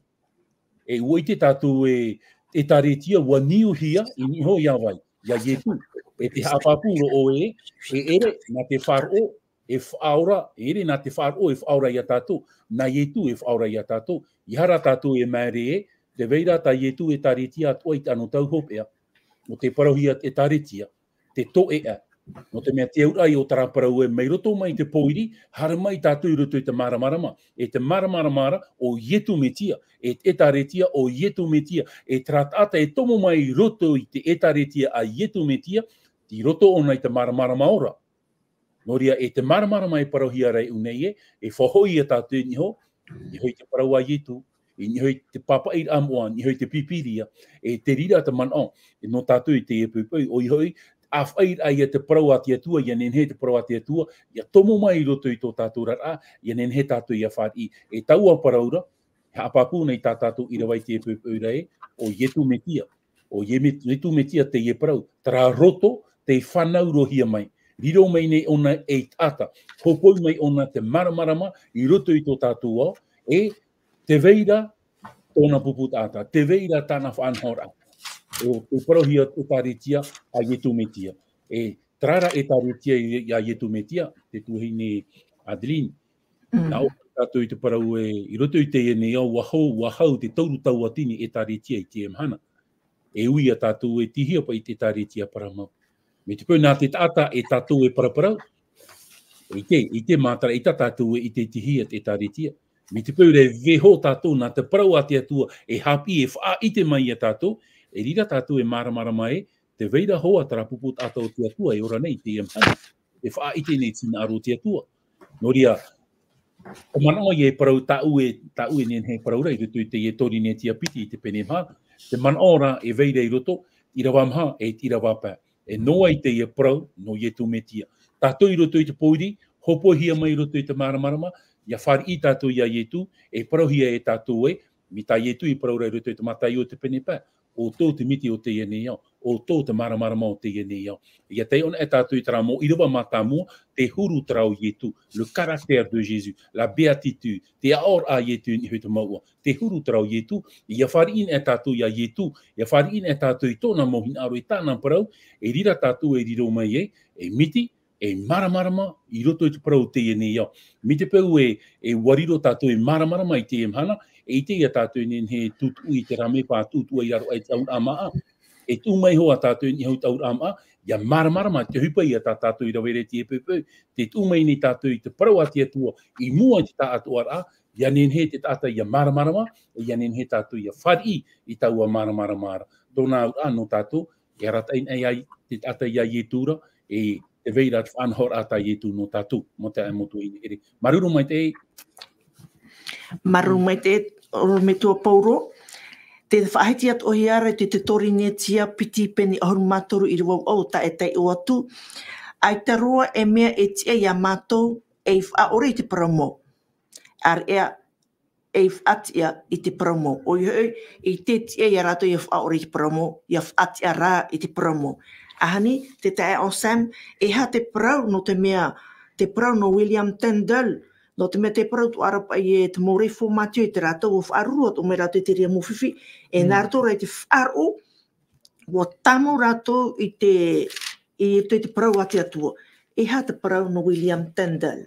E ʻua ʻite tātou ē, ʻēkālesia ʻua niuhia, i niʻa iho ia vai, ia Ietu. E te haʻapāpū roa ē, e ʻere nā te faʻaroʻo e faʻaora, e ʻere nā te faʻaroʻo e faʻaora ia tātou, nā Ietu e faʻaora ia tātou. ʻEiaha rā tātou e māere ē, tē vai ra tā Ietu ʻēkālesia atoʻa i te anotau hopeʻa. ʻO tē parauhia ʻēkālesia, te toeʻa, Nō te mea te auraʻa o terā parau ē, mai roto mai i te pōiri, haere mai tātou i roto i te māramarama. E te māramarama ra o Ietu Metia, e te ʻĒtārētia o Ietu Metia, e terā taʻata e tomo mai i roto i te ʻĒtārētia a Ietu Metia, i roto ʻōna i te māramarama ora. Nō reira, e te māramarama e parauhia ra e ʻu nei ē, e faʻahoʻi ia tātou i niʻa iho, i niʻa iho i te parau a Ietu, i niʻa iho i te pāpaʻiraʻa moʻa, i niʻa iho i te Pīpīria, e te reira te manaʻo, e nō tātou i teie poʻipoʻi, ʻoia hoʻi, ʻāfaʻi ra ia te parau a te Atua, ʻia nehenehe te parau a te Atua, ʻia tomo mai i roto i tō tātou oraraʻa, ʻia nehenehe tātou ʻia fāriʻi. E taua parau ra, e haʻapāpū nei tā tātou ʻīrava i teie poʻipoʻi ra ē, o Ietu Metia. O Ie-, Ietu Metia teie parau, terā roto tei fānaurohia mai. Riro mai nei ʻōna ei taʻata, hōpoi mai ʻōna te māramarama i roto i tō tātou ao, e tē vai ra tōna pupu taʻata, tē vai ra tāna faʻanahoraʻa. E, e parauhia ʻĒtārētia a Ietu Metia. E terā rā ʻĒtārētia i, ia Ietu Metia, te tuahine Adeline. Mm. Nā ʻō tātou i te parau ē, i roto i teie nei ao, ʻua hau, ʻua hau te toru tauatini ʻĒtārētia i teie mahana. E ui ia tātou e tīhia paʻi te ʻĒtārētia parau mau. Mai te peu nā te taʻata e tātou e paraparau, ʻite, ʻite mātara, ʻite tātou e ʻite tīhia te ʻĒtārētia. Mai te peu ra e vaiiho tātou nā te parau a te Atua, e haʻapiʻi, e faʻaʻite mai ia tātou, e reira tātou e māramarama ē, tē vai ra hoʻi terā pupu taʻata o te Atua e ora nei i teie mahana, e faʻaʻite nei te hinaʻaro o te Atua. Nō reira, ʻo manaʻo ia e parau tāʻu e, tāʻu e nehenehe e parau ra i roto i teie Torinetia piti i te pene maha, te manaʻo ra e vai ra i roto, ʻīrava maha, e ʻīrava pae. E noa i teie parau, nō Ietu Metia. Tātou i roto i te pōiri, hōpoihia mai i roto i te māramarama, ʻia fāriʻi tātou ia Ietu, e parauhia e tātou ē, mai tā Ietu i parau ra i roto i te Mataio te pene pae, ʻo tō te miti o teie nei ao, ʻo tō te māramarama o teie nei ao. ʻIa taiʻo anaʻe tātou i terā mau ʻīrava mātāmua, te huru terā o Ietu, le caractère de Jésus, la béatitude, te aʻoraʻa a Ietu i niʻa iho i te mouʻa, te huru terā o Ietu, ʻia fāriʻi anaʻe tātou ia Ietu, ʻia fāriʻi anaʻe tātou i tōna mau hinaʻaro, i tāna parau, e reira tātou e riro mai ai, e miti, e māramarama i roto i te parau o teie nei ao. Mai te peu e, e ʻua riro tātou e māramarama i teie mahana, e ʻite ia tātou e nehenehe e tutuʻu i te rāmepa, tutuʻu i raro aʻe i te ʻauraʻa māʻa. E tuʻu mai hoʻi tātou i niʻa iho i te ʻauraʻa māʻa, ʻia māramarama, te ʻohipa ia tā tātou i rave ra i teie poʻipoʻi, tē tuʻu mai nei tātou i te parau a te Atua, i mua i te taʻatoʻaraʻa, ʻia nehenehe te taʻata ʻia māramarama, ʻia nehenehe tātou ʻia fāriʻi i taua māramarama ra. Tōna auraʻa nō tātou, e arataʻi anaʻe ai te taʻata ia Ietu ra, e tē vai ra te faʻanahoraʻa tā Ietu nō tātou, mau taeaʻe, mau tuahine here. Māuruuru maitaʻi. Māuruuru maitaʻi, ʻorometua Paulo. Tē faʻahiti atoʻahia ra te, te Torinetia piti pene ʻahuru mā toru, ʻīrava vaʻu, tā e taiʻo atu. ʻAita roa e mea e tiʻa ia mātou ei faʻaʻore i te parau mau. ʻĀreʻa ei faʻatiʻa i te parau mau. ʻOia hoʻi, i te tiʻa ia rātou ʻia faʻaʻore i te parau mau, ʻia faʻatiʻa rā i te parau mau. ʻAhani, te taeaʻe Sam, e aha te parau, nō te mea, te parau nō William Tyndale, nō te mea te parau atoʻa ra paʻi e te mau Reformatio, e te rātou ʻua faʻaruru atoʻa mai rātou i te reira mau fifi, e nā roto rā i te faʻaroʻo, ʻua tāmau rātou i te, i te, i te parau a te Atua. E aha te parau nō William Tyndale?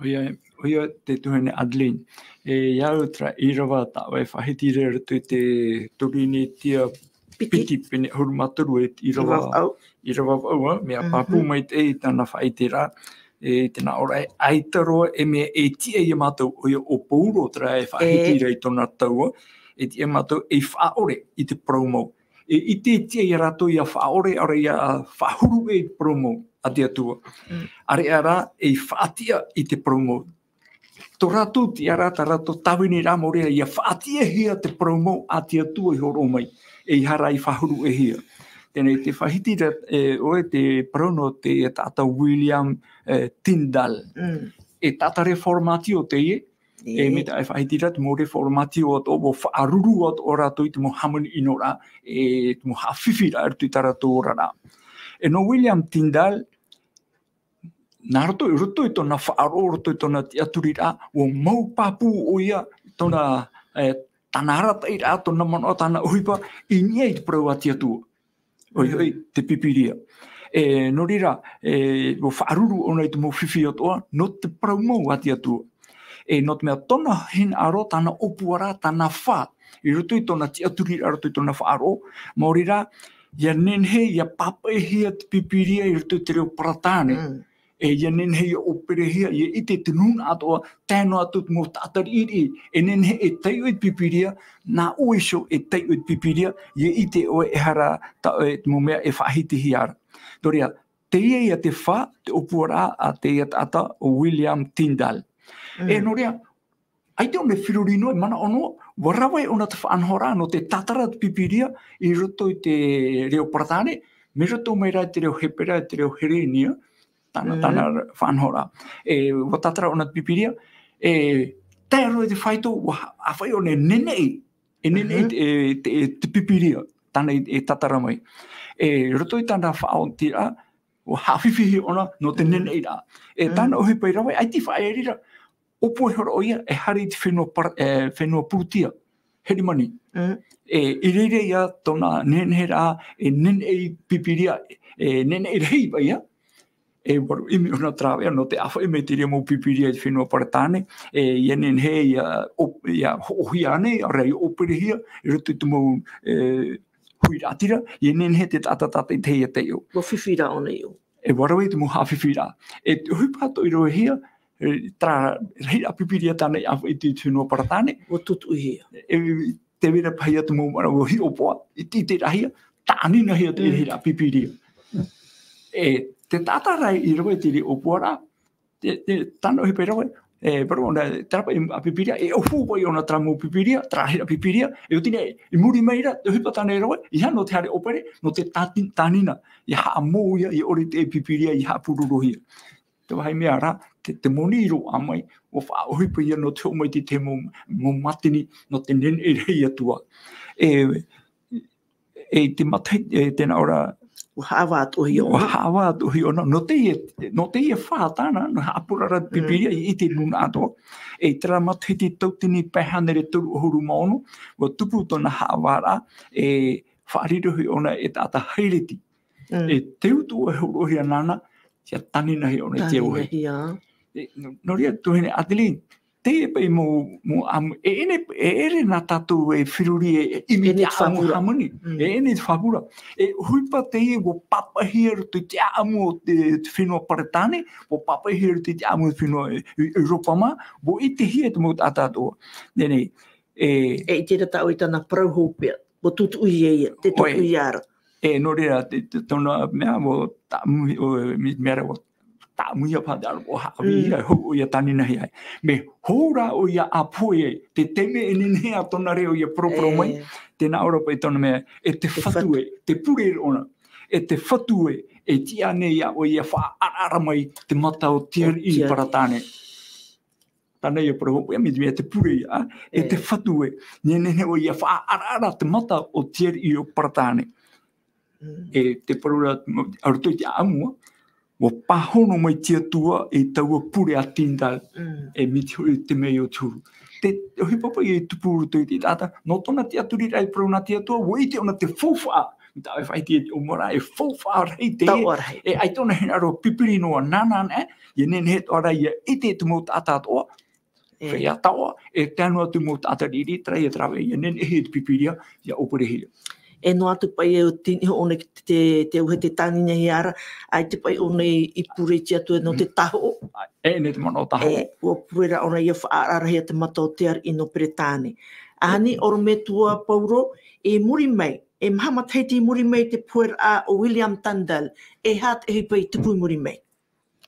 ʻOia, ʻoia te tuahine Adeline. E, ia au terā ʻīrava tāʻu e faʻahiti ra i roto i te Torinetia piti, pene ʻahuru mā toru, e ʻīrava, ʻīrava vaʻu, ʻīrava vaʻu, ā, mea pāpū maitaʻi i tāna faʻaʻiteraʻa, e, tē nā ʻō ra, ʻaita roa e mea e tiʻa ia mātou, ʻoia ʻo Paulo terā e faʻahiti ra i tōna tau, e tiʻa ia mātou ei faʻaʻore i te parau mau. E ʻite e tiʻa ia rātou ʻia faʻaʻore, ʻaore ʻia faʻahuru i te parau mau a te Atua. ʻĀreʻa rā ei faʻatiʻa i te parau mau. Tō rātou tiʻaraʻa, tā rātou tāviniraʻa mau reira, ʻia faʻatiʻahia te parau mau a te Atua i hōroʻa mai, ʻeiaha rā i faʻahuruhia. Teie nei te faʻahiti ra, e, ʻoe te parau nō te taʻata William, e, Tyndale. E taʻata Reformatio teie, e, mai tā e faʻahiti ra te mau Reformatio atoʻa, ʻua faʻaruru atoʻa rātou i te mau hāmani ʻino ra, e, te mau haʻafifiraʻa i roto i tā rātou oraraʻa. E nō William Tyndale, nā roto, i roto i tōna faʻaroʻo, roto i tōna tiʻaturiraʻa, ʻua mau pāpū ʻoia, tōna, e, tāna arataʻiraʻa, tōna manaʻo, tāna ʻohipa, i niʻa i te parau a te Atua. ʻOia hoʻi, te Pīpīria. E, nō reira, e, ʻua faʻaruru ʻōna i te mau fifi atoʻa, nō te parau mau a te Atua. E, nō te mea tōna hinaʻaro, tāna ʻōpuaraʻa, tāna fā, i roto i tōna tiʻaturiraʻa, roto i tōna faʻaroʻo, maori rā, ia nehenehe ia pāpaʻihia te Pīpīria i roto i te reo Paratāne. E ia nehenehe ia ʻōperehia, ia ʻite te nūnaʻa atoʻa, tae noa atu te mau taʻata riʻiriʻi, e nehenehe e taiʻo i te Pīpīria, nā ʻoe iho e taiʻo i te Pīpīria, ia ʻite ʻoe e aha rā tā ʻoe te mau mea e faʻahitihia ra. Nō reira, teie ia te fā, te ʻōpuaraʻa a teie taʻata ʻo William Tyndale. E nō reira, ʻaita ʻōna e feruri noa, e manaʻo noa, ʻua rave ʻōna te faʻanahoraʻa nō te tātara te Pīpīria i roto i te reo Paratāne, mai roto mai rā i te reo Hepera, i te reo Herēnia, tāna, tāna faʻanahoraʻa. E, ʻua tātara ʻōna te Pīpīria, e, tae roa i te faito, ʻua ha-, ʻāfaʻi ʻōna e neneʻi, e neneʻi te, e, te, e te Pīpīria, tāna i, e tātara mai. E, roto i tāna faʻaotiraʻa, ʻua haʻafifihia ʻōna nō te neneʻiraʻa. E, tāna ʻohipa i rave, ʻaita i faʻaea ra, ʻōpua ihora ʻoia, e haere i te fenua Par-, e, fenua Pūtia, Herimani. E, i reira ia tōna nehenehe rā, e neneʻi Pīpīria, e neneʻi rahi paʻi ia, e, ʻua ʻimi ʻōna te rāveʻa nō te ʻāfaʻi mai i te reira mau Pīpīria i te fenua Paratāne, e, ia nehenehe ia, ʻo, ia hoʻohia ānei, ʻaore rā ia ʻōperehia, i roto i te mau, e, huiraʻatira, ia nehenehe te taʻata tātaʻitahi ia taiʻo. ʻUa fifi rā ʻōna i ʻō. E ʻua rave i te mau haʻafifiraʻa. E te ʻohipa atoʻa i ravehia, e, terā rahiraʻa Pīpīria tāna i ʻāfaʻi i te fenua Paratāne. ʻUa tutuʻihia. E, tē vai ra paʻi ia te mau manaʻo, ʻua hiʻopoʻa, i te, i te rahiraʻa, tāninahia te rahiraʻa Pīpīria. E, te taʻata rā i rave i te reira ʻōpuaraʻa, te, te, tāna ʻohipa i rave, e, parau ʻōna, terā paʻi a Pīpīria, e ʻōhū paʻi ʻōna terā mau Pīpīria, terā rahiraʻa Pīpīria, e oti nei, i muri mai ra, te ʻohipa tāna i rave, ʻeiaha nō te haere ʻōpere, nō te tāti-, tānina, ʻia haʻamou ia, ʻia ʻore te Pīpīria, ʻia haʻapūrorohia. Te vāhi mea rā, te, te moni i roaʻa mai, ʻua faʻaʻohipa ia nō te hoʻo mai i te, te mau, mau mātini, nō te neneʻi rahi i te Atua. E, e te matahiti, e tēnā ʻō ra, ʻua haʻavā atoʻa ʻōna. ʻUa haʻavā atoʻa ʻōna, nō teie, nō teie fā tāna, nō haʻapurara Pīpīria, i, i te nūnaʻa atoʻa. E terā matahiti tauatini pae hānere toru ʻahuru mā ono, ʻua tupu tōna haʻavāraʻa, e faʻarirohia ʻōna e taʻata Haireti. E te utu e hōroʻahia nāna, ʻia tāninahia ʻōna i te auahi. Tāninahia. E, nō, nō reira, tuahine Adeline, teie paʻi mau, mau ʻāmu, e ʻere, e ʻere nā tātou e feruri e, e ʻimi i te ʻāʻamu hāmani. E ʻere te fāpura. E ʻohipa teie ʻua pāpaʻihia i roto i te ʻāʻamu o te, te fenua Paratāne, ʻua pāpaʻihia i roto i te ʻāʻamu o te fenua e, e, ʻEuropa mā, ʻua ʻitehia e te mau taʻata atoʻa. Teie nei, e, e ʻite ra tāʻoe i tāna parau hopeʻa, ʻua tutuʻihia ia, te tutuʻihia ra. E, nō reira, te, te, tōna mea, ʻua tāʻamu, ʻo, mea, mea ra, ʻua tāʻamuhia paʻi te ʻāroʻa, ʻua haʻavī ia, hou ʻoia tāninahia ai. Mea hou rā ʻoia ʻa pohe ai, te taime e nehenehe ā tōna reo ʻia poroporo mai, tēnā ʻō ra paʻi tōna mea, e te Fatu e, te pure ʻōna, e te Fatu e, e tiʻa nei iā ʻoe ʻia faʻaʻaraʻara mai te mata o te ariʻi i Paratāne. Tāna ia parau hopeʻa, mea, mea te pure ia, e te Fatu e, nehenehe ʻoe ʻia faʻaʻaraʻara te mata o te ariʻi o Paratāne. E te parau ra, a roto i te ʻāʻamu, ʻua pāhono mai te Atua i taua pure a Tyndale, e mai te huru i te mea o te huru. Te, te ʻohipa paʻi e tupu i roto i te taʻata, nō tōna tiʻaturiraʻa i parau nā te Atua, ʻua ʻite ʻōna te faufaʻa, mai tā ʻoe e faʻaʻite i te ʻōmuaraʻa, e faufaʻa rahi teie, e ʻaita ʻōna e hinaʻaro pipiri noa, nāna anaʻe, ʻia nehenehe atoʻa ra ʻia ʻite te mau taʻata atoʻa, feiā taoʻa, e tae noa atu mau taʻata riʻiriʻi, terā ia te rāveʻa, ʻia neheneʻihia te Pīpīria, ʻia ʻōperehia. E noa atu paʻi e tini iho ʻōna te, te, te auahi tē tāninahia ra, ʻaita paʻi ʻōna i pure i te Atua nō te tāhoʻo. E, e ʻere te manaʻo tāhoʻo. E, ʻua pure rā ʻōna ʻia faʻaʻaraʻarahia te mata o te ariʻi nō Peretāne. ʻAhani, ʻorometua Paulo, i muri mai, e maha matahiti i muri mai te poheraʻa o William Tyndale, e aha te ʻohipa i tupu i muri mai?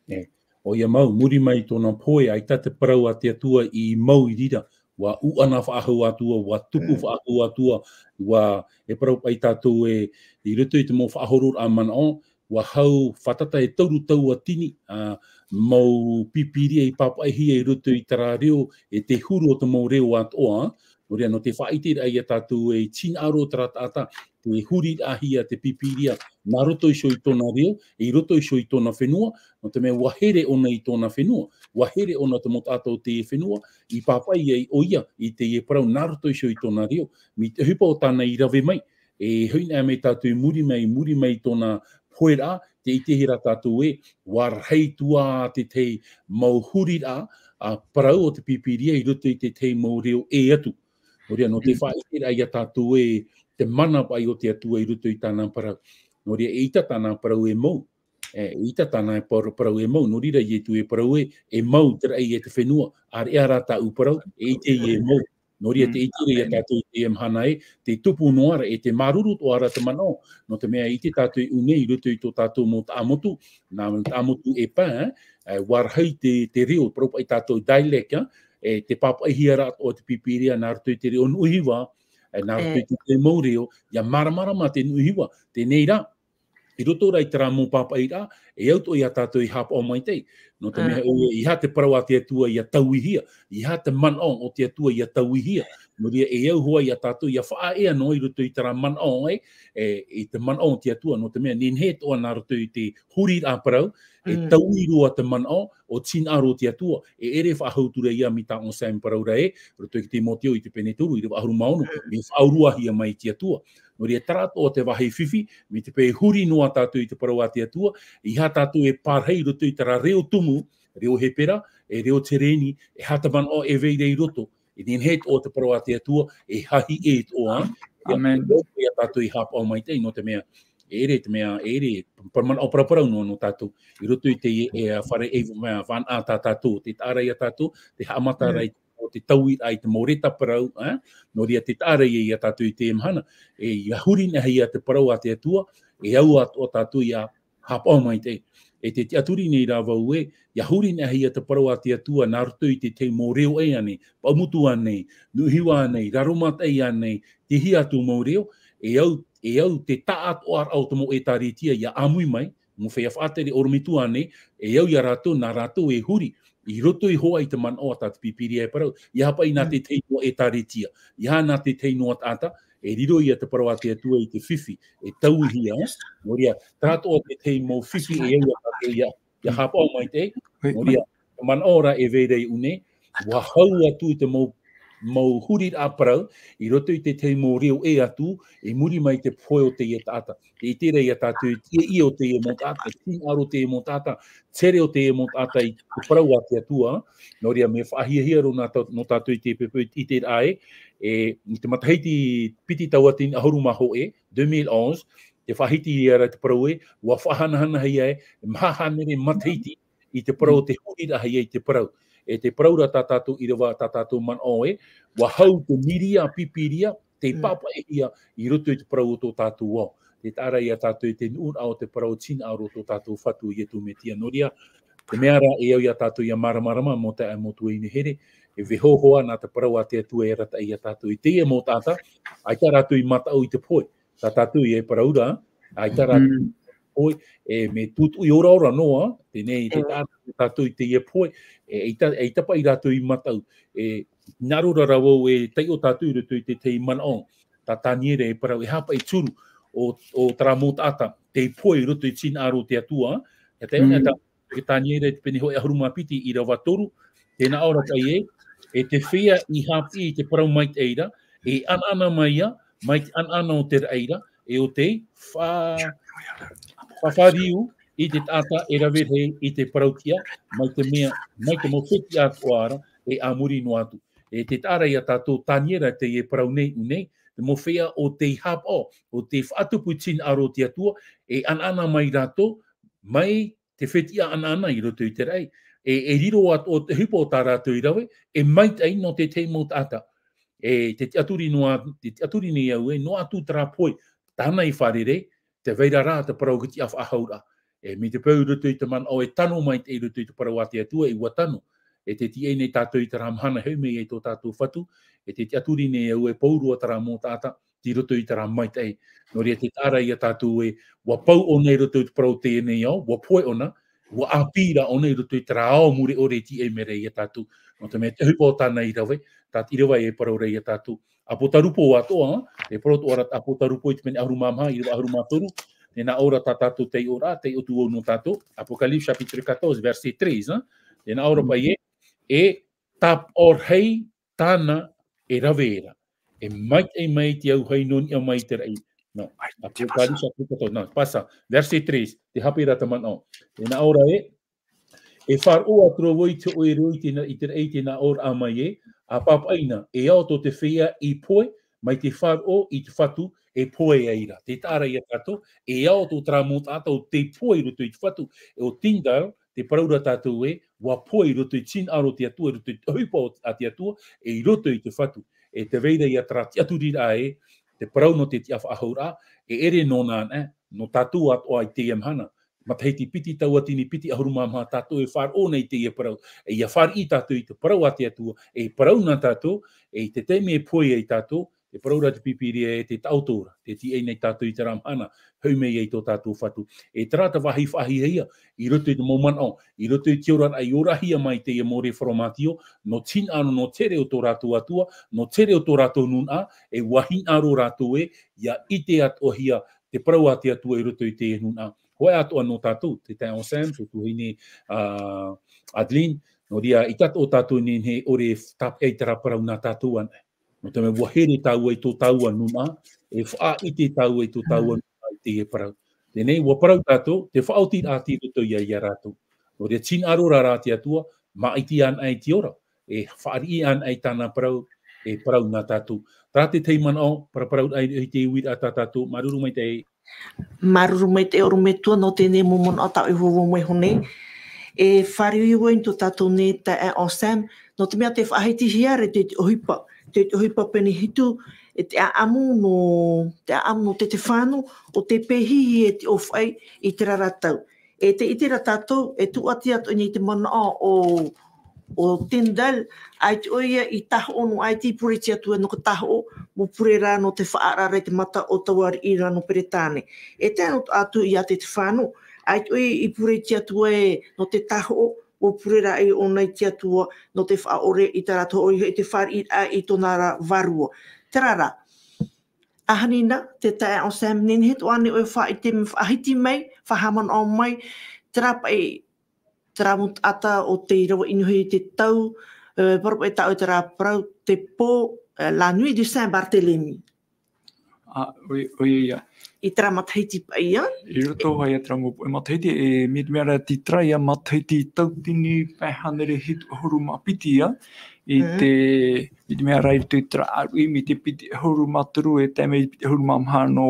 E, ʻoia mau, muri mai tōna pohe, ʻaita te parau a te Atua i mau i reira, ʻua ʻuʻana faʻahou atu, ʻua tupu faʻahou atu, ʻua, e parau paʻi tātou e, i roto i te mau faʻahororaʻa manaʻo, ʻua hau fātata e toru tauatini, ā, mau Pīpīria i pāpaʻihia i roto i terā reo, e te huru o te mau reo atoʻa, nō reira, nō te faʻaʻiteraʻa ia tātou e hinaʻaro terā taʻata, tē huriraʻahia te Pīpīria, nā roto iho i tōna reo, i roto iho i tōna fenua, nō te mea ʻua here ʻōna i tōna fenua, ʻua here ʻōna te mau taʻata o teie fenua, i pāpaʻi ai ʻoia i teie parau nā roto iho i tōna reo, mai te ʻohipa o tāna i rave mai, e hoʻi anaʻe mai tātou i muri mai, i muri mai tōna poheraʻa, tē ʻitehia ra tātou ē, ʻua rahi atu ā te tahi mau huriraʻa, ā, parau o te Pīpīria i roto i te tahi mau reo ʻē atu. Nō reira, nō te faʻaʻiteraʻa ia tātou ē, te mana paʻi o te Atua i roto i tāna parau. Nō reira, eʻita tāna parau e mau. E, eʻita tāna e par-, parau e mau. Nō reira, Ietu e parau e, e mau te raʻi e te fenua. ʻĀreʻa rā tāʻu parau, e ʻite ia e mau. Nō reira, te ʻite ra ia tātou i teie mahana ē, te tupu noa ra, e te māuruuru atoʻa ra te manaʻo. Nō te mea, ʻite tātou i ʻō nei i roto i tō tātou mau taʻamotu, nā mau taʻamotu e pā, e, ʻua rahi te, te reo, parau paʻi tātou dialect, e, e te pāpaʻihia ra atoʻa te Pīpīria nā roto i te reo Nuʻuhiva, e, nā roto i te tahi mau reo, ʻia māramarama te Nuʻuhiva, teie rā, i roto rā i terā mau pāpaʻiraʻa, e au atoʻa ia tātou e haʻapaʻo maitaʻi. Nō te mea, ʻoia, ʻeiaha te parau a te Atua ʻia tauihia, ʻeiaha te manaʻo o te Atua ʻia tauihia. Nō reira, e au hoʻi ia tātou ʻia faʻaea noa i roto i terā manaʻo ē, e, i te manaʻo o te Atua, nō te mea, nehenehe atoʻa nā roto i te huriraʻa parau, e taui roa te manaʻo o te hinaʻaro o te Atua, e ʻere faʻahou atu ra ia mai tā ʻo Sam parau ra ē, roto i te Timoteo i te pene toru, ʻīrava ʻahuru mā ono, mea faʻauruahia mai te Atua. Nō reira, terā atoʻa te vāhi fifi, mai te peu e huri noa tātou i te parau a te Atua, ʻeiaha tātou e pārahi i roto i terā reo tumu, reo Hepera, e reo Terēni, e aha te manaʻo e vai ra i roto, e nehenehe atoʻa te parau a te Atua, e hahi ʻē atoʻa, ʻia, ʻia tātou e haʻapaʻo maitaʻi, nō te mea, e ʻere te mea, e ʻere, parau manaʻo paraparau noa nō tātou, i roto i te, e, fare e, mea, vānaʻa tā tātou, te taʻa ra ia tātou, te haʻamata ra i o te tauiraʻa i te mau reta parau, ē? Nō reira te taʻa ra ia tātou i teie mahana, e, ʻia huri noa hia te parau a te Atua, e au atoʻa tātou ʻia haʻapaʻo maitaʻi. E te tiʻaturi nei rā vau ē, ʻia huri noa hia te parau a te Atua nā roto i te tahi mau reo ʻē ānei, Paumotu ānei, Nuʻuhiva ānei, Raromataʻi ānei, te hia atu mau reo, e au, e au te taʻatoʻaraʻa o te mau ʻĒtārētia ʻia ʻāmui mai, mau feiā faʻatere ʻorometua ānei, e au ia rātou, nā rātou e huri, i roto iho ā i te manaʻo tā te Pīpīria e parau, ʻeiaha paʻi nā te tahi noa ʻĒtārētia, ʻeiaha nā te tahi noa taʻata, e riro ia te parau a te Atua i te fifi, e tauihia, nō reira, terā atoʻa te tahi mau fifi e au ia tātou ʻia, ʻia haʻapaʻo maitaʻi, nō reira, te manaʻo ra e vai ra i ʻō nei, ʻua hau atu i te mau, mau huriraʻa parau, i roto i te tahi mau reo ʻē atu, i muri mai te pohe o teie taʻata. Tē ʻite ra ia tātou i te ʻēʻē o teie mau taʻata, te hinaʻaro o teie mau taʻata, te here o teie mau taʻata i te parau a te Atua, nō reira mea faʻahiahia roa nā tā-, nō tātou i te peu ʻiteraʻa ē, e, i te matahiti piti tauatini ʻahuru mā hōʻē, deux mille onze, tē faʻahiti ia ra te parau ē, ʻua faʻahanahanahia e, e maha hānere matahiti, i te parau o te huriraʻahia i te parau. E te parau ra tā tātou ʻīrava, tā tātou manaʻo ē, ʻua hau te mīria Pīpīria, tei pāpaʻihia i roto i te parau o tō tātou ao. Te taʻa ra ia tātou i te nuʻuraʻa o te parau o te hinaʻaro o tō tātou Fatu Ietu Metia. Nō reira, te mea ra e au ia tātou ʻia māramarama, mau taeaʻe, mau tuahine here, e vaiiho hoʻi nā te parau a te Atua e arataʻi ia tātou i teie mau taʻata, ʻaita rātou i mataʻu i te pohe. Tā tātou e parau ra, ʻaita rātou i pohe, e, mea tūtuʻi oraora noa, teie nei, te taʻa ra tātou i teie pohe, e, ʻaita, ʻaita paʻi rātou i mataʻu, e, hinaʻaro ra vau e taiʻo tātou i roto i te tahi manaʻo, tā Taniera e parau, e aha paʻi te huru o, o terā mau taʻata, tei pohe i roto i te hinaʻaro o te Atua, e te, e tā, e Taniera i te pene hōʻē ʻahuru mā piti ʻīrava toru, tē nā ʻō ra paʻi ē, e te feiā i haʻapiʻi i te parau maitaʻi ra, e ʻanaʻana mai ia, mai te ʻanaʻana o te raʻi ra, e ʻo tei fa-, fafariu i te taʻata e rave rahi i te parau tiʻa, mai te mea, mai te mau fetiʻa atoʻa ra, e a muri noa atu. E te taʻa ra ia tātou Taniera teie e parau nei i ʻō nei, te mau feiā ʻo tei haʻapaʻo, ʻo tei faʻatupu i te hinaʻaro o te Atua, e ʻanaʻana mai rātou, mai te fetiʻa ʻanaʻana i roto i te raʻi. E, e riro atoʻa te ʻohipa o tā rātou i rave, e maitaʻi nō te tahi mau taʻata. E te tiʻaturi noa, te tiʻaturi nei au ē, noa atu terā pohe, tāna i fārerei, tē vai ra rā te parau o te tiʻafaʻahouraʻa. E mai te peu i roto i te manaʻo e tano maitaʻi i roto i te parau a te Atua, e ʻua tano. E tē tīaʻi nei tātou i terā mahana e hoʻi mai ai tō tātou Fatu, e te tiʻaturi nei au ē pauroa terā mau taʻata, tei roto i terā maitaʻi. Nō reira te taʻa ra ia tātou ē, ʻua pau ʻōna i roto i te parau o teie nei ao, ʻua pohe ʻōna, ʻua ʻāpī rā ʻōna i roto i terā ao mure ʻore e tīaʻi mai ra ia tātou. Nō te mea te ʻohipa o tāna i rave, tā te ʻīrava e parau ra ia tātou. ʻApotarupo atoʻa, e parau atoʻa ra ʻApotarupo i te pene ʻahuru mā maha, ʻīrava ʻahuru mā toru, tē nā ʻō ra tā tātou taiʻoraʻa, taiʻo atu vau nō tātou, Apocalypse chapitre quatorze, verset treize, hein. Tē nā ʻō ra paʻi ē, e tāpaʻo rahi tāna e rave ra. E maitaʻi mai te auahi nō niʻa mai i te raʻi. Non, Apocalypse chapitre quatorze, non, pas ça. Verset treize, te hape ra te manaʻo. Tē nā ʻō ra ē, e faʻaroʻo atu ra vau i te hōʻē reo i te nā-, i te raʻi tē nā ʻōraʻa mai ē, ʻa pāpaʻi na, e ao tō te feiā i pohe, mai te faʻaroʻo i te fatu, e pohe ai ra. Te taʻa ra ia tātou, e ao tō terā mau taʻata ʻo tē pohe i roto i te fatu, e ʻo Tyndale, te parau ra tātou ē, ʻua pohe i roto i te tinaʻo o te Atua, i roto i te ʻohipa o, a te Atua, e i roto i te fatu. E tē vai ra ia terā tiʻaturiraʻa ē, te parau nō te tiʻafaʻahouraʻa, e ʻere nōna anaʻe, nō tātou atoʻa i teie mahana. Matahiti piti tauatini piti ʻahuru mā maha tātou e faʻaroʻo nei i teie parau. E ʻia fāriʻi tātou i te parau a te Atua, e parau nā tātou, e i te taime e pohe ai tātou, e parau ra te Pīpīria ē te taʻoto ra, tē tīaʻi nei tātou i terā mahana, hoʻi mai ai tō tātou fatu. E terā te vāhi faʻahiahia, i roto i te mau manaʻo, i roto i te oraraʻa i orahia mai i teie mau reformatio, nō te hinaʻaro, nō te here o tō rātou Atua, nō te here o tō rātou nūnaʻa, e ʻua hinaʻaro rātou ē, ʻia ʻite atoʻahia te parau a te Atua i roto i teie nūnaʻa. Hōʻē atoʻa nō tātou, te taeaʻe Sam, te tuahine, ā, Adeline, nō reira, ʻeita atoʻa tātou e nehenehe e ʻore e tāpeʻa i terā parau nā tātou anaʻe. Nō te mea ʻua here tāua i tō tāua nūnaʻa, e faʻaʻite tāua i tō tāua nūnaʻa i teie parau. Teie nei, ʻua parau tātou, te faʻaotiraʻa tei roto ia, ia rātou. Nō reira, tinaʻo ra rā te Atua, māʻiti anaʻe i te ora, e fāriʻi anaʻe i tāna parau, e parau nā tātou. Terā te tahi manaʻo, paraparau ai i te uiraʻa tā tātou, māuruuru maitaʻi. Māuruuru maitaʻi ʻorometua nō teie mau manaʻo tā ʻoe i faʻaʻite mai iho nei. E fāriʻi vau i tō tātou nei taeaʻe Sam, nō te mea tē faʻahitihia ra te, te ʻohipa, te, te ʻohipa pene hitu, e te ʻāʻamu nō, te ʻāʻamu nō Tētefano, ʻo tē pēhihi e te ʻōfaʻi i terā ra tau. E tē ʻite ra tātou, e tūʻati atoʻa nei te manaʻo ʻo, ʻo Tyndale, ʻaita ʻoia i tāhoʻo noa, ʻaita i pure i te Atua nō te tāhoʻo, mau pure rā nō te faʻaararaʻa i te mata o taua ariʻi ra nō Peretāne. E tae noa atu ia Tētefano, ʻaita ʻoia i pure i te Atua ē nō te tāhoʻo, mau pure rā ʻōna i te Atua nō te faʻaʻore i tā rātou hoʻi i te fāriʻiraʻa i tōna ra vārua. Terā rā, ʻahani na, te taeaʻe Sam, nehenehe atoʻa ānei ʻoe e faʻaʻite, faʻahiti mai, faʻahaʻamanaʻo mai, terā paʻi, terā mau taʻata ʻo tei rave ʻino i te tau, e, parau paʻi tā ʻoe terā parau, te pō, e, la nuit de Saint-Barthélemy. ʻĀ, ʻoia, ʻoia ia. I terā matahiti paʻi ia? I roto hoʻi ia terā mau, e, matahiti, e, mai te mea ra te terā ia matahiti tautini pae hānere hitu ʻahuru mā piti ia, i te, mai te mea ra i roto i terā ʻāruʻi, mai te piti ʻahuru mā toru e tae mai i te piti ʻahuru mā maha nō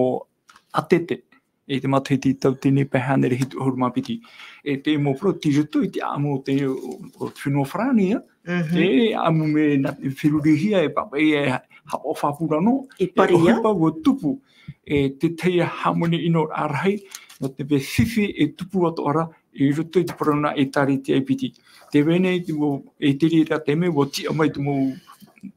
ʻAtete. I te matahiti tautini pae hānere hitu ʻahuru mā piti. E te mau parau tei roto i te ʻāʻamu o te, o, o te fenua Farāni, ā. Mhm. E ʻāʻamu mai nā te ferurihia e pāpaʻi e ha-, haʻapaʻo faʻapurano. I Paris, ā. E ʻohipa ʻua tupu. E te tahi hāmani ʻino rahi, nō te mea fifi e tupu atoʻa ra, i roto i te parau nā ʻĒtārētia e piti. Tē vai nei te mau, e te reira te mea, ʻua tiʻa mai te mau,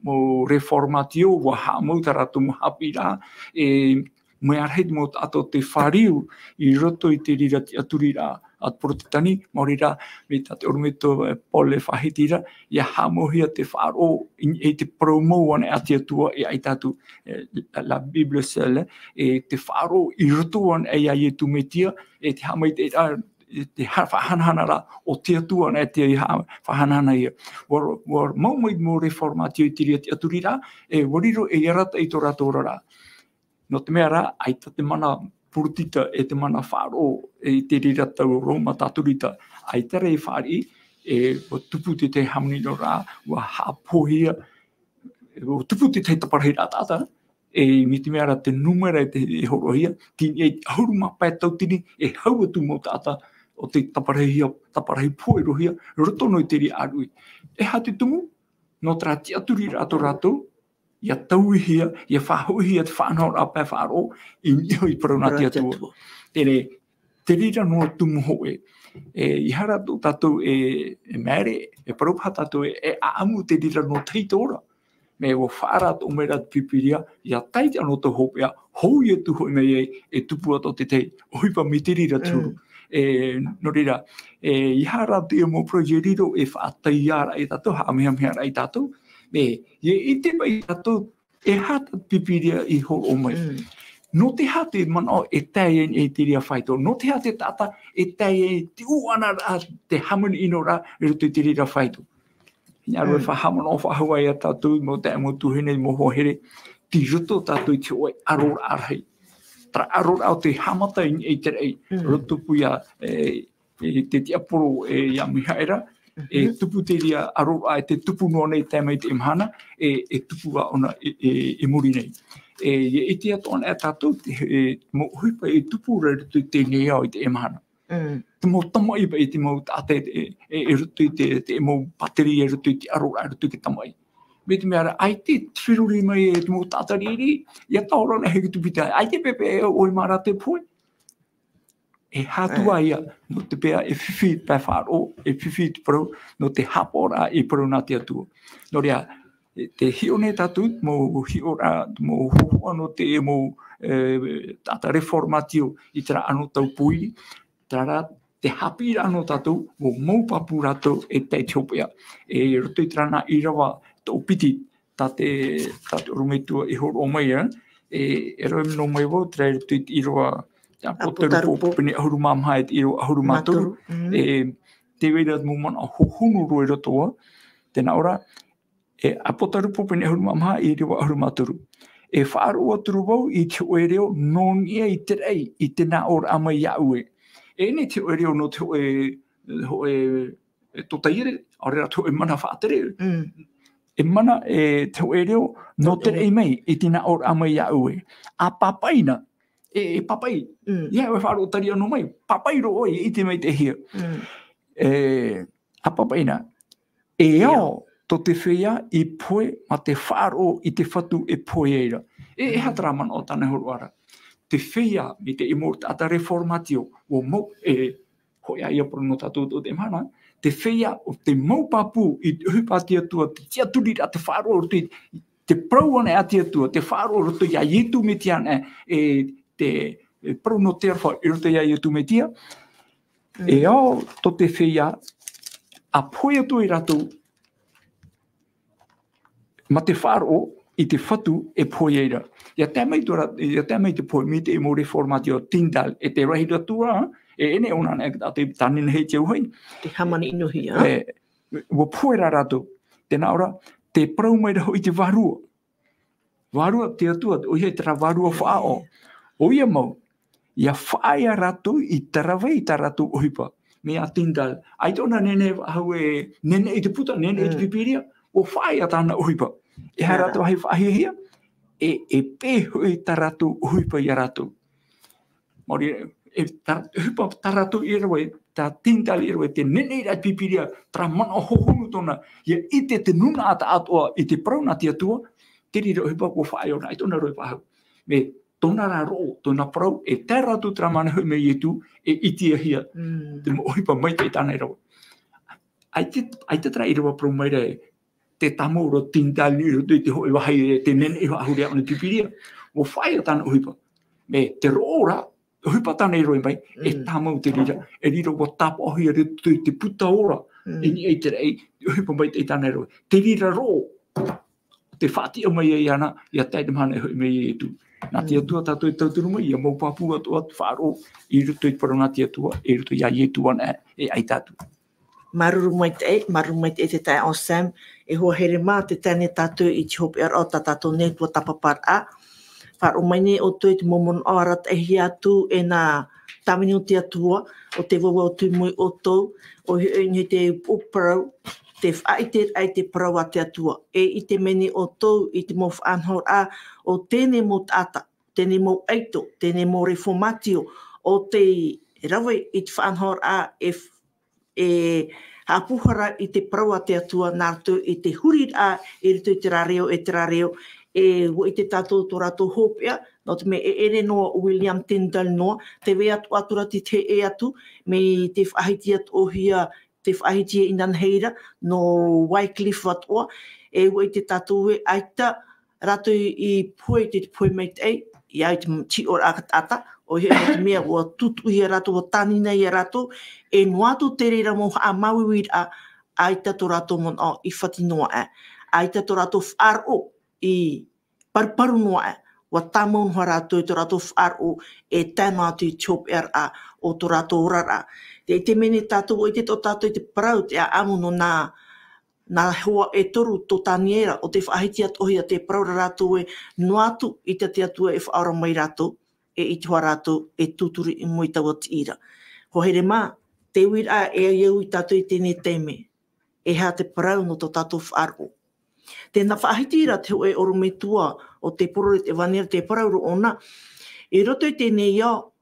mau reformatio, ʻua haʻamau tā rātou mau haʻapiʻiraʻa, e mea rahi te mau taʻata ʻo tē fāriu i roto i te reira tiʻaturiraʻa a te Porotetani, maori rā, mai tā te ʻorometua, e, Paul e faʻahiti ra, ʻia haʻamauhia te faʻaroʻo i, i te parau mau anaʻe a te Atua e ʻaita atu, e, la Bible seule, e te faʻaroʻo i roto anaʻe ia Ietu Metia, e te haʻamaitaʻiraʻa, e te ha-, faʻahanahanaraʻa o te Atua anaʻe tei ha-, faʻahanahanahia. ʻUa, ʻua mau mai mau reformatio i te reira tiʻaturiraʻa, e ʻua riro ei arataʻi i tō rātou oraraʻa. Nō te mea rā, ʻaita te mana Puritita e te mana faʻaroʻo i te reira tau Roma Tatorita, ʻaita rā e fāriʻi, e, ʻua tupu te tahi hāmani ʻino ra, ʻua haʻapohia, ʻua tupu te tahi taparahi ra taʻata, e, mai te mea rā te nūmera e te, e hōroʻahia, tini e ʻahuru mā pae tautini, e hau atu mau taʻata ʻo tē taparahihia, taparahi pohe roa hia, roto noa i te reira ʻāruʻi. E aha te tumu? Nō terā tiʻaturiraʻa tō rātou, ʻia tauihia, ʻia faʻahoʻihia te faʻanahoraʻa pae faʻaroʻo, i niʻa i te parau nā te Atua. Teie, te reira noa tumu hōʻē. E, ʻeiaha rā tō tātou e, e maere, e parau paha tātou e, e ʻāʻamu te reira nō te tahito ra. Mea ʻua faʻaara atoʻa mai ra te Pīpīria, ʻia tae i te anotau hopeʻa, hoʻi atu hoʻi mai ai, e tupu atoʻa te tahi ʻohipa mai te reira te huru. Mm. E, nō reira, e, ʻeiaha rā te mau parau ʻia riro e faʻataiaraʻa ia tātou, haʻamehameha raʻa ia tātou. E, ʻia ʻite paʻi tātou, e aha tā te Pīpīria i hōroʻa mai. Mm. Nō te aha te manaʻo e tae ai i te reira faito? Nō te aha te taʻata e tae ai te ʻuʻanaraʻa, te hāmani ʻino ra, i roto i te reira faito? Hinaʻaro e faʻahaʻamanaʻo faʻahou ai ia tātou, mau taeaʻe, mau tuahine, mau hoa here, tei roto tātou i te hōʻē ʻaroraʻa rahi. Terā ʻaroraʻa ʻo tē haʻamata i niʻa i te raʻi, roto pū ia, e, e te tiaporo, e, ia Mihaera, E tupu te reira aroraʻa e te tupu noa nei tae mai i teie mahana, e, e tupu ā ʻōna i, i, i muri nei. E, e ʻite atoʻa ana tātou, te, e, mau ʻohipa e tupu ra i roto i teie nei ao i teie mahana. Te mau tamaʻi paʻi, te mau taʻata e, e, e roto i te, te mau pātireia e roto i te aroraʻa, e roto i te tamaʻi. Mai te mea ra, ʻaita e feruri mai e te mau taʻata riri, ʻia tae ra na hei tupu i te, ʻaita e pepe e ʻoi mā rā te pohe. E hātua ia, nō te mea e fifi pae faʻaroʻo, e fifi te parau, nō te haʻapaʻoraʻa i parau nā te Atua. Nō reira, e, te hiʻo nei tātou, mau hiʻoraʻa, mau hōhoʻa nō te mau, e, taʻata reformatio i terā anotau pōiri, terā rā, te haʻapiʻiraʻa nō tātou, ʻua mau pāpū rātou e tae i te hopeʻa. E roto i terā nā ʻīrava toʻopiti, tā te, tā te ʻorometua i hōroʻa mai ra, e, e rave noa mai vau, terā i roto i te ʻīrava, te ʻĀpotarupo, ʻĀpotarupo. Pene ʻahuru mā maha e te ʻīrava ʻahuru mā toru. Mā toru, mm. E, tē vai ra te mau manaʻo hohonu roa i roto ā, tē nā ʻō ra, e, ʻĀpotarupo pene ʻahuru mā maha, ʻīrava ʻahuru mā toru. E faʻaroʻo atu ra vau i te hōʻē reo nō niʻa i te raʻi, i te nāʻōraʻa mai iāʻu ē. E ʻere te hōʻē reo nō te hōʻē, hōʻē, e, tōtaiere, ʻaore rā te hōʻē mana faʻatere. Mm. E mana, e, te hōʻē reo nō te raʻi mai, i te nāʻōraʻa mai iāʻu ē. ʻA pāpaʻi na, e, e pāpaʻi. Mm. ʻIa, e faʻaroʻo tariʻa noa mai, pāpaʻi roa ʻoe, e ʻite maitaʻihia. Mm. E, ʻa pāpaʻi na, e ao tō te feiā i pohe mā te faʻaroʻo i te Fatu e pohe ai ra. E, e aha terā manaʻo tāna e hōroʻa ra. Te feiā, mai te mau taʻata reformatio, ʻua mau, e, hōʻē ia parau nō tātou i teie mahana, te feiā ʻo te mau pāpū i te ʻohipa a te Atua, te tiʻaturiraʻa, te faʻaroʻo i te, te parau anaʻe a te Atua, te faʻaroʻo i roto iā Ietu Metia anaʻe, e te, e parau nō te aroha i roto iā Ietu Metia, e ao tō te feiā, ʻa pohe atu ai rātou, mā te faʻaroʻo i te Fatu e pohe ai ra. ʻIa tae mai tō rā, ʻia tae mai te pohe, mai te mau reformatio Tyndale, e te rahi atu ra, e ʻere ʻōna anaʻe tātou i tānenehia i te auahi. Te hāmani ʻinohia. E, ʻua pohe rā rātou, tē nā ʻō ra, tē parau mai ra hoʻi te vārua. Vārua te Atua, ʻoia terā vārua faʻaʻo. ʻOia mau, ʻia faʻaea rātou i te rave i tā rātou ʻohipa. Mai iā Tyndale, ʻaita ʻōna nehenehe faʻahou e nehenehe i te puta, nehenehe i te Pīpīria, ʻua faʻaea tāna ʻohipa. E aha rātou e faʻahiahia, e, e pē hoʻi tā rātou ʻohipa ia rātou. Maori, e tā, ʻohipa tā rātou i rave, tā Tyndale i rave, te nehenehe i te Pīpīria, terā manaʻo hohonu tōna, ʻia ʻite te nūnaʻa atoʻa i te parau nā te Atua, te reira ʻohipa ʻua faʻaea ʻōna, ʻaita ʻōna roa e faʻahou. Mai tōna rā roʻo, tōna parau, e tae ra atu terā mahana hoʻi mai Ietu, e ʻitehia, te mau ʻohipa maitaʻi tāna i rave. ʻAita, ʻaita terā ʻīrava parau mai ra, te tāmau ra Tyndale i roto i te hōʻē vāhi e te nehenehe faʻahou ra ʻōna i te Pīpīria, ʻua faʻaea tāna ʻohipa. Mai te roʻo ra, ʻohipa tāna i rave mai, e tāmau te reira, e reira ʻua tāpaʻohia i roto i te puta ora, i niʻa i te raʻi, ʻohipa maitaʻi tāna i rave. Te reira roʻo, te faʻatiʻa mai ai iāna, ʻia tae i te mahana e hoʻi mai ai Ietu. Nā te Atua tātou e tauturu mai, ʻia mau pāpū atoʻa te faʻaroʻo, i roto i te parau nā te Atua, i roto iā Ietu anaʻe, e ʻaita atu. Māuruuru maitaʻi, māuruuru maitaʻi te taeaʻe Sam, e hoa here mā, tē tae nei tātou i te hopeʻaraʻa o tā tātou nei tuatāpaparaʻa. Faʻaroʻo mai nei ʻoutou i te mau manaʻo arataʻihia atu e nā tāvini o te Atua, ʻo tē vauvau atu i mua ia ʻoutou, ʻoia hoʻi nei te upoʻo parau, te faʻaʻiteraʻa i te parau a te Atua. E ʻite mai nei ʻoutou i te mau faʻanahoraʻa o teie nei mau taʻata, teie nei mau ʻaito, teie nei mau reformatio, ʻo tē rave i te faʻanahoraʻa e f-, e haʻapūhara i te parau a te Atua nā roto i te huriraʻa i roto i terā reo, e terā reo, e ʻua ʻite tātou tō rātou hopeʻa, nō te mea e ʻere noa ʻo William Tyndale noa, tē vai atoʻa atu ra te tahi ʻē atu, mai te faʻahiti atoʻahia, te faʻahiti inanahi ra, nō Wycliffe atoʻa, e ʻua ʻite tātou ē ʻaita rātou i, i pohe i te, te pohe maitaʻi, ʻia ʻite tiʻoraʻa a te taʻata, ʻoia hoʻi nō te mea ʻua tūtuʻuhia rātou, ʻua tānina ia rātou, e noa atu te reira mau haʻamāuiuiraʻa, ʻaita tō rātou manaʻo i fati noa aʻe, ʻaita tō rātou faʻaroʻo i paruparu noa aʻe, ʻua tāmau noa rātou i tō rātou faʻaroʻo e tae noa atu i te hopeʻaraʻa o tō rātou oraraʻa. Tē ʻite mai nei tātou, ʻua ʻite atoʻa tātou i te parau, te ʻāʻamu nō nā, nā hoa e toru tō Taniera, ʻo tē faʻahiti atoʻahia te parau ra rātou ē, noa atu i te, te Atua e faʻaora mai rātou, e ʻite hoʻi rātou e tūturu i mua i taua tiʻi ra. Hoa here mā, te uiraʻa e ai au ia tātou i teie nei taime. e aha te parau nō tō tātou faʻaroʻo. Tē nā faʻahiti ra te hōʻē ʻorometua o te parau, te ʻevaneria, te parau ra ʻōna, i roto i teie nei ao,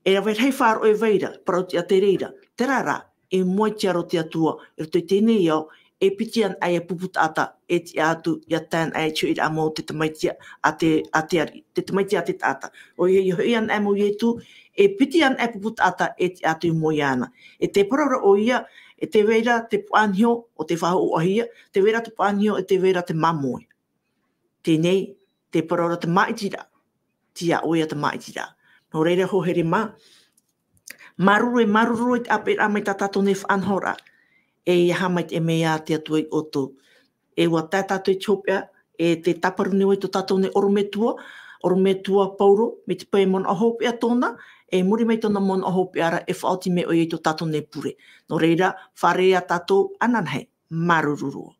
e rave rahi faʻaroʻo e vai ra, parau tiʻa te reira, terā rā, e moe te aro o te Atua, i roto i teie nei ao, e piti anaʻe ia pupu taʻata, e tiʻa atu, ia tae anaʻe i te hoʻiraʻa mau o te tamaiti a te, a te ariʻi, te tamaiti a te taʻata. ʻOia, ia hoʻi anaʻe mau Ietu, e piti anaʻe pupu taʻata, e tiʻa atu i moe iāna. E te parau ra ʻoia, e tē vai ra te puaʻaniho o te faʻahoʻohia, tē vai ra te puaʻaniho, e tē vai ra te māmoe. Teie nei, te parau ra te māʻitiraʻa, tiʻa ʻoia te māʻitiraʻa. Nō reira, hoa here mā, māuruuru e māuruuru i te ʻāpeʻeraʻa mai tā tātou nei faʻanahoraʻa, e ia haʻamaitaʻi mai te Atua ia ʻoutou. E ʻua tae tātou i te hopeʻa, e tē tāparu nei ʻoe i tō tātou nei ʻorometua, ʻorometua Paulo, mai te peu e manaʻo hopeʻa tōna, e muri mai tōna manaʻo hopeʻa ra, e faʻaoti mai ʻoia i tō tātou nei pure. Nō reira, fārerei ā tātou ananahi, māuruuru roa.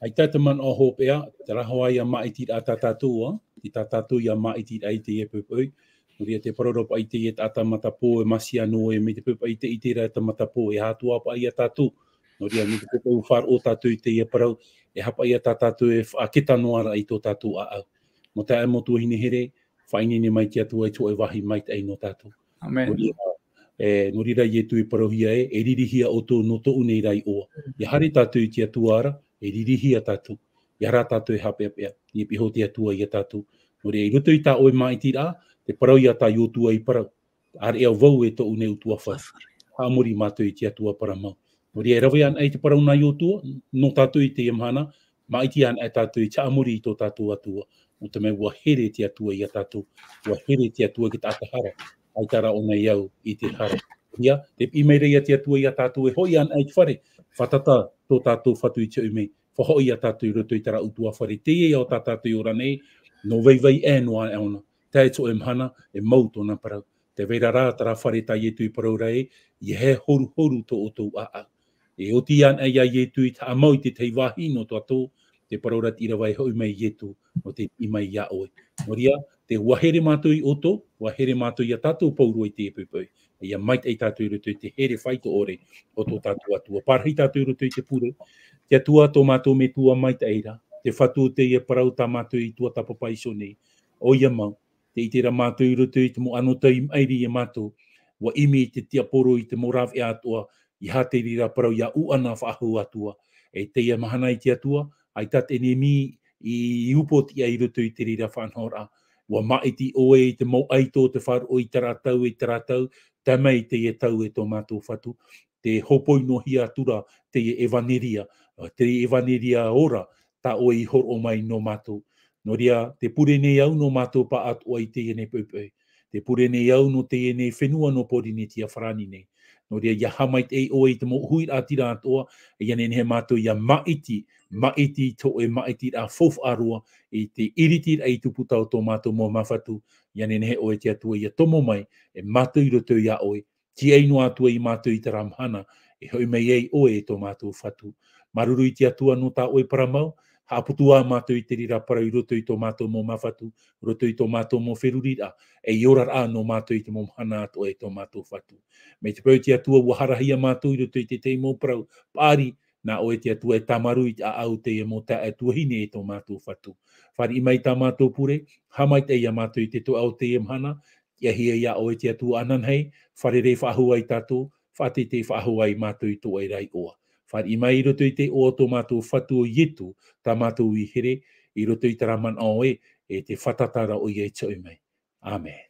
ʻAita te manaʻo hopeʻa, terā hoʻi ia māʻitiraʻa tā tātou, ā, i tā tātou ia māʻitiraʻa i teie poʻipoʻi. Nō reira te parau ra paʻi i teie taʻata matapō, e māsia noa ē, mai te peu paʻi tē ʻite ra te matapō, e aha atoʻa paʻi ia tātou. Nō reira, mai te peu paʻi ʻua faʻaroʻo tātou i teie parau, e aha paʻi ia tā tātou e faʻaketa noa ra i tō tātou ʻāʻau. Mau taeaʻe, mau tuahine here, faʻaineine mai te Atua i te hōʻē vāhi maitaʻi nō tātou. ʻĀmene. Nō reira, e, nō reira Ietu i parauhia ē, e ririhia ʻoutou nō tōʻu nei ra iʻoa. ʻIa haere tātou i te Atua ra, e ririhia tātou. ʻIa ara tātou e haʻapeʻapeʻa, ʻia piha te Atua ia tātou. Nō reira, i roto i tā ʻoe māʻitiraʻa, te parau ia tā Iotua i parau, ʻĀreʻa vau e tōʻu nei ʻutuāfare. Haʻamori mātou i te Atua parau mau. Nō reira, e rave anaʻe i te parau nā Iotua, nō tātou i teie mahana, māʻiti anaʻe tātou i te haʻamori i tō tātou Atua. Nō te mea ʻua here te Atua ia tātou, ʻua here te Atua i te taʻata hara, ʻaita rā ʻōna i au i te hara. ʻIa, tē piʻi mai ra ia te Atua ia tātou e hoʻi anaʻe i te fare, fātata tō tātou Fatu i te hoʻi mai, faʻahoʻi ia tātou i roto i terā ʻutuāfare, teie ao tā tātou i ora nei, nō vaivai aʻe noa ʻōna, tae i te hōʻē mahana, e mau tōna parau. Tē vai ra rā terā fare tā Ietu i parau ra ē, ʻia hē horuhoru tō ʻoutou ʻāʻau. E oti anaʻe ia Ietu i te haʻamau i te tahi vāhi nō tātou, te parau ra te ʻīrava e hoʻi mai Ietu, nō te piʻi mai ia ʻoe. Nō reira, tē ʻua here mātou ia ʻoutou, ʻua here mātou ia tātou pauroa i teie poʻipoʻi. ʻIa maitaʻi tātou i roto i te here faito ʻore o tō tātou Atua. Pārahi tātou i roto i te pure. Te Atua tō mātou Metua maitaʻi ra, te Fatu o teie parau tā mātou i tuatāpapa iho nei. ʻOia mau, tē ʻite ra mātou i roto i te mau anotau i maʻiri ia mātou, ʻua ʻimi te tiaporo i te mau rāveʻa atoʻa, ʻeiaha te reira parau ʻia ʻuʻana faʻahou atu ā. E teie mahana e te Atua, ʻaita te ʻenemi i, i upoʻotiʻa i roto i te reira faʻanahoraʻa. ʻUa māʻiti ʻoe i te mau ʻaito, tē faʻaroʻo i terā tau, i terā tau, tae mai i teie tau e tō mātou Fatu. Tē hōpoi noa hia atu ra teie ʻevaneria, teie ʻevaneria ora, tā ʻoe i hōroʻa mai nō mātou. Nō reira, tē pure nei au nō mātou pāʻatoʻa i teie nei poʻipoʻi. Tē pure nei au nō teie nei fenua nō Pōrīnetia farāni nei. Nō reira, ʻia haʻamaitaʻi ʻoe i te mau huiraʻatira atoʻa, ʻia nehenehe mātou ʻia māʻiti, māʻiti i te hōʻē māʻitiraʻa faufaʻa roa, i te ʻiritiraʻa i tupu tā tō mātou mau māfatu, ʻia nehenehe ʻoe te Atua ʻia tomo mai, e mātou i roto ia ʻoe, Tīaʻi noa atu ai mātou i terā mahana, e hoʻi mai ai ʻoe e tō mātou Fatu. Māuruuru i te Atua nō tā ʻoe parau mau, haʻaputu ā mātou i te reira parau i roto i tō mātou mau māfatu, roto i tō mātou mau feruriraʻa, e i oraraʻa nō mātou i te mau mahana atoʻa e tō mātou Fatu. Mai te peu te Atua ʻua harahia mātou i roto i te tahi mau parau, paʻari, nā ʻoe te Atua e tāmarū i te ʻāʻau o teie mau taeaʻe tuahine e tō mātou Fatu. Fāriʻi mai tā mātou pure, haʻamaitaʻi ia mātou i te toeʻa o teie mahana, ʻia hia ia ʻoe te Atua ananahi, fārerei faʻahou ai tātou, faʻateitei faʻahou ai mātou i tō ʻoe ra iʻoa. Fāriʻi mai i roto i te iʻoa o tō mātou Fatu ʻo Ietu, tā mātou i here, i roto i terā manaʻo ē, e te fātata ra ʻoia i te hoʻi mai. ʻĀmene.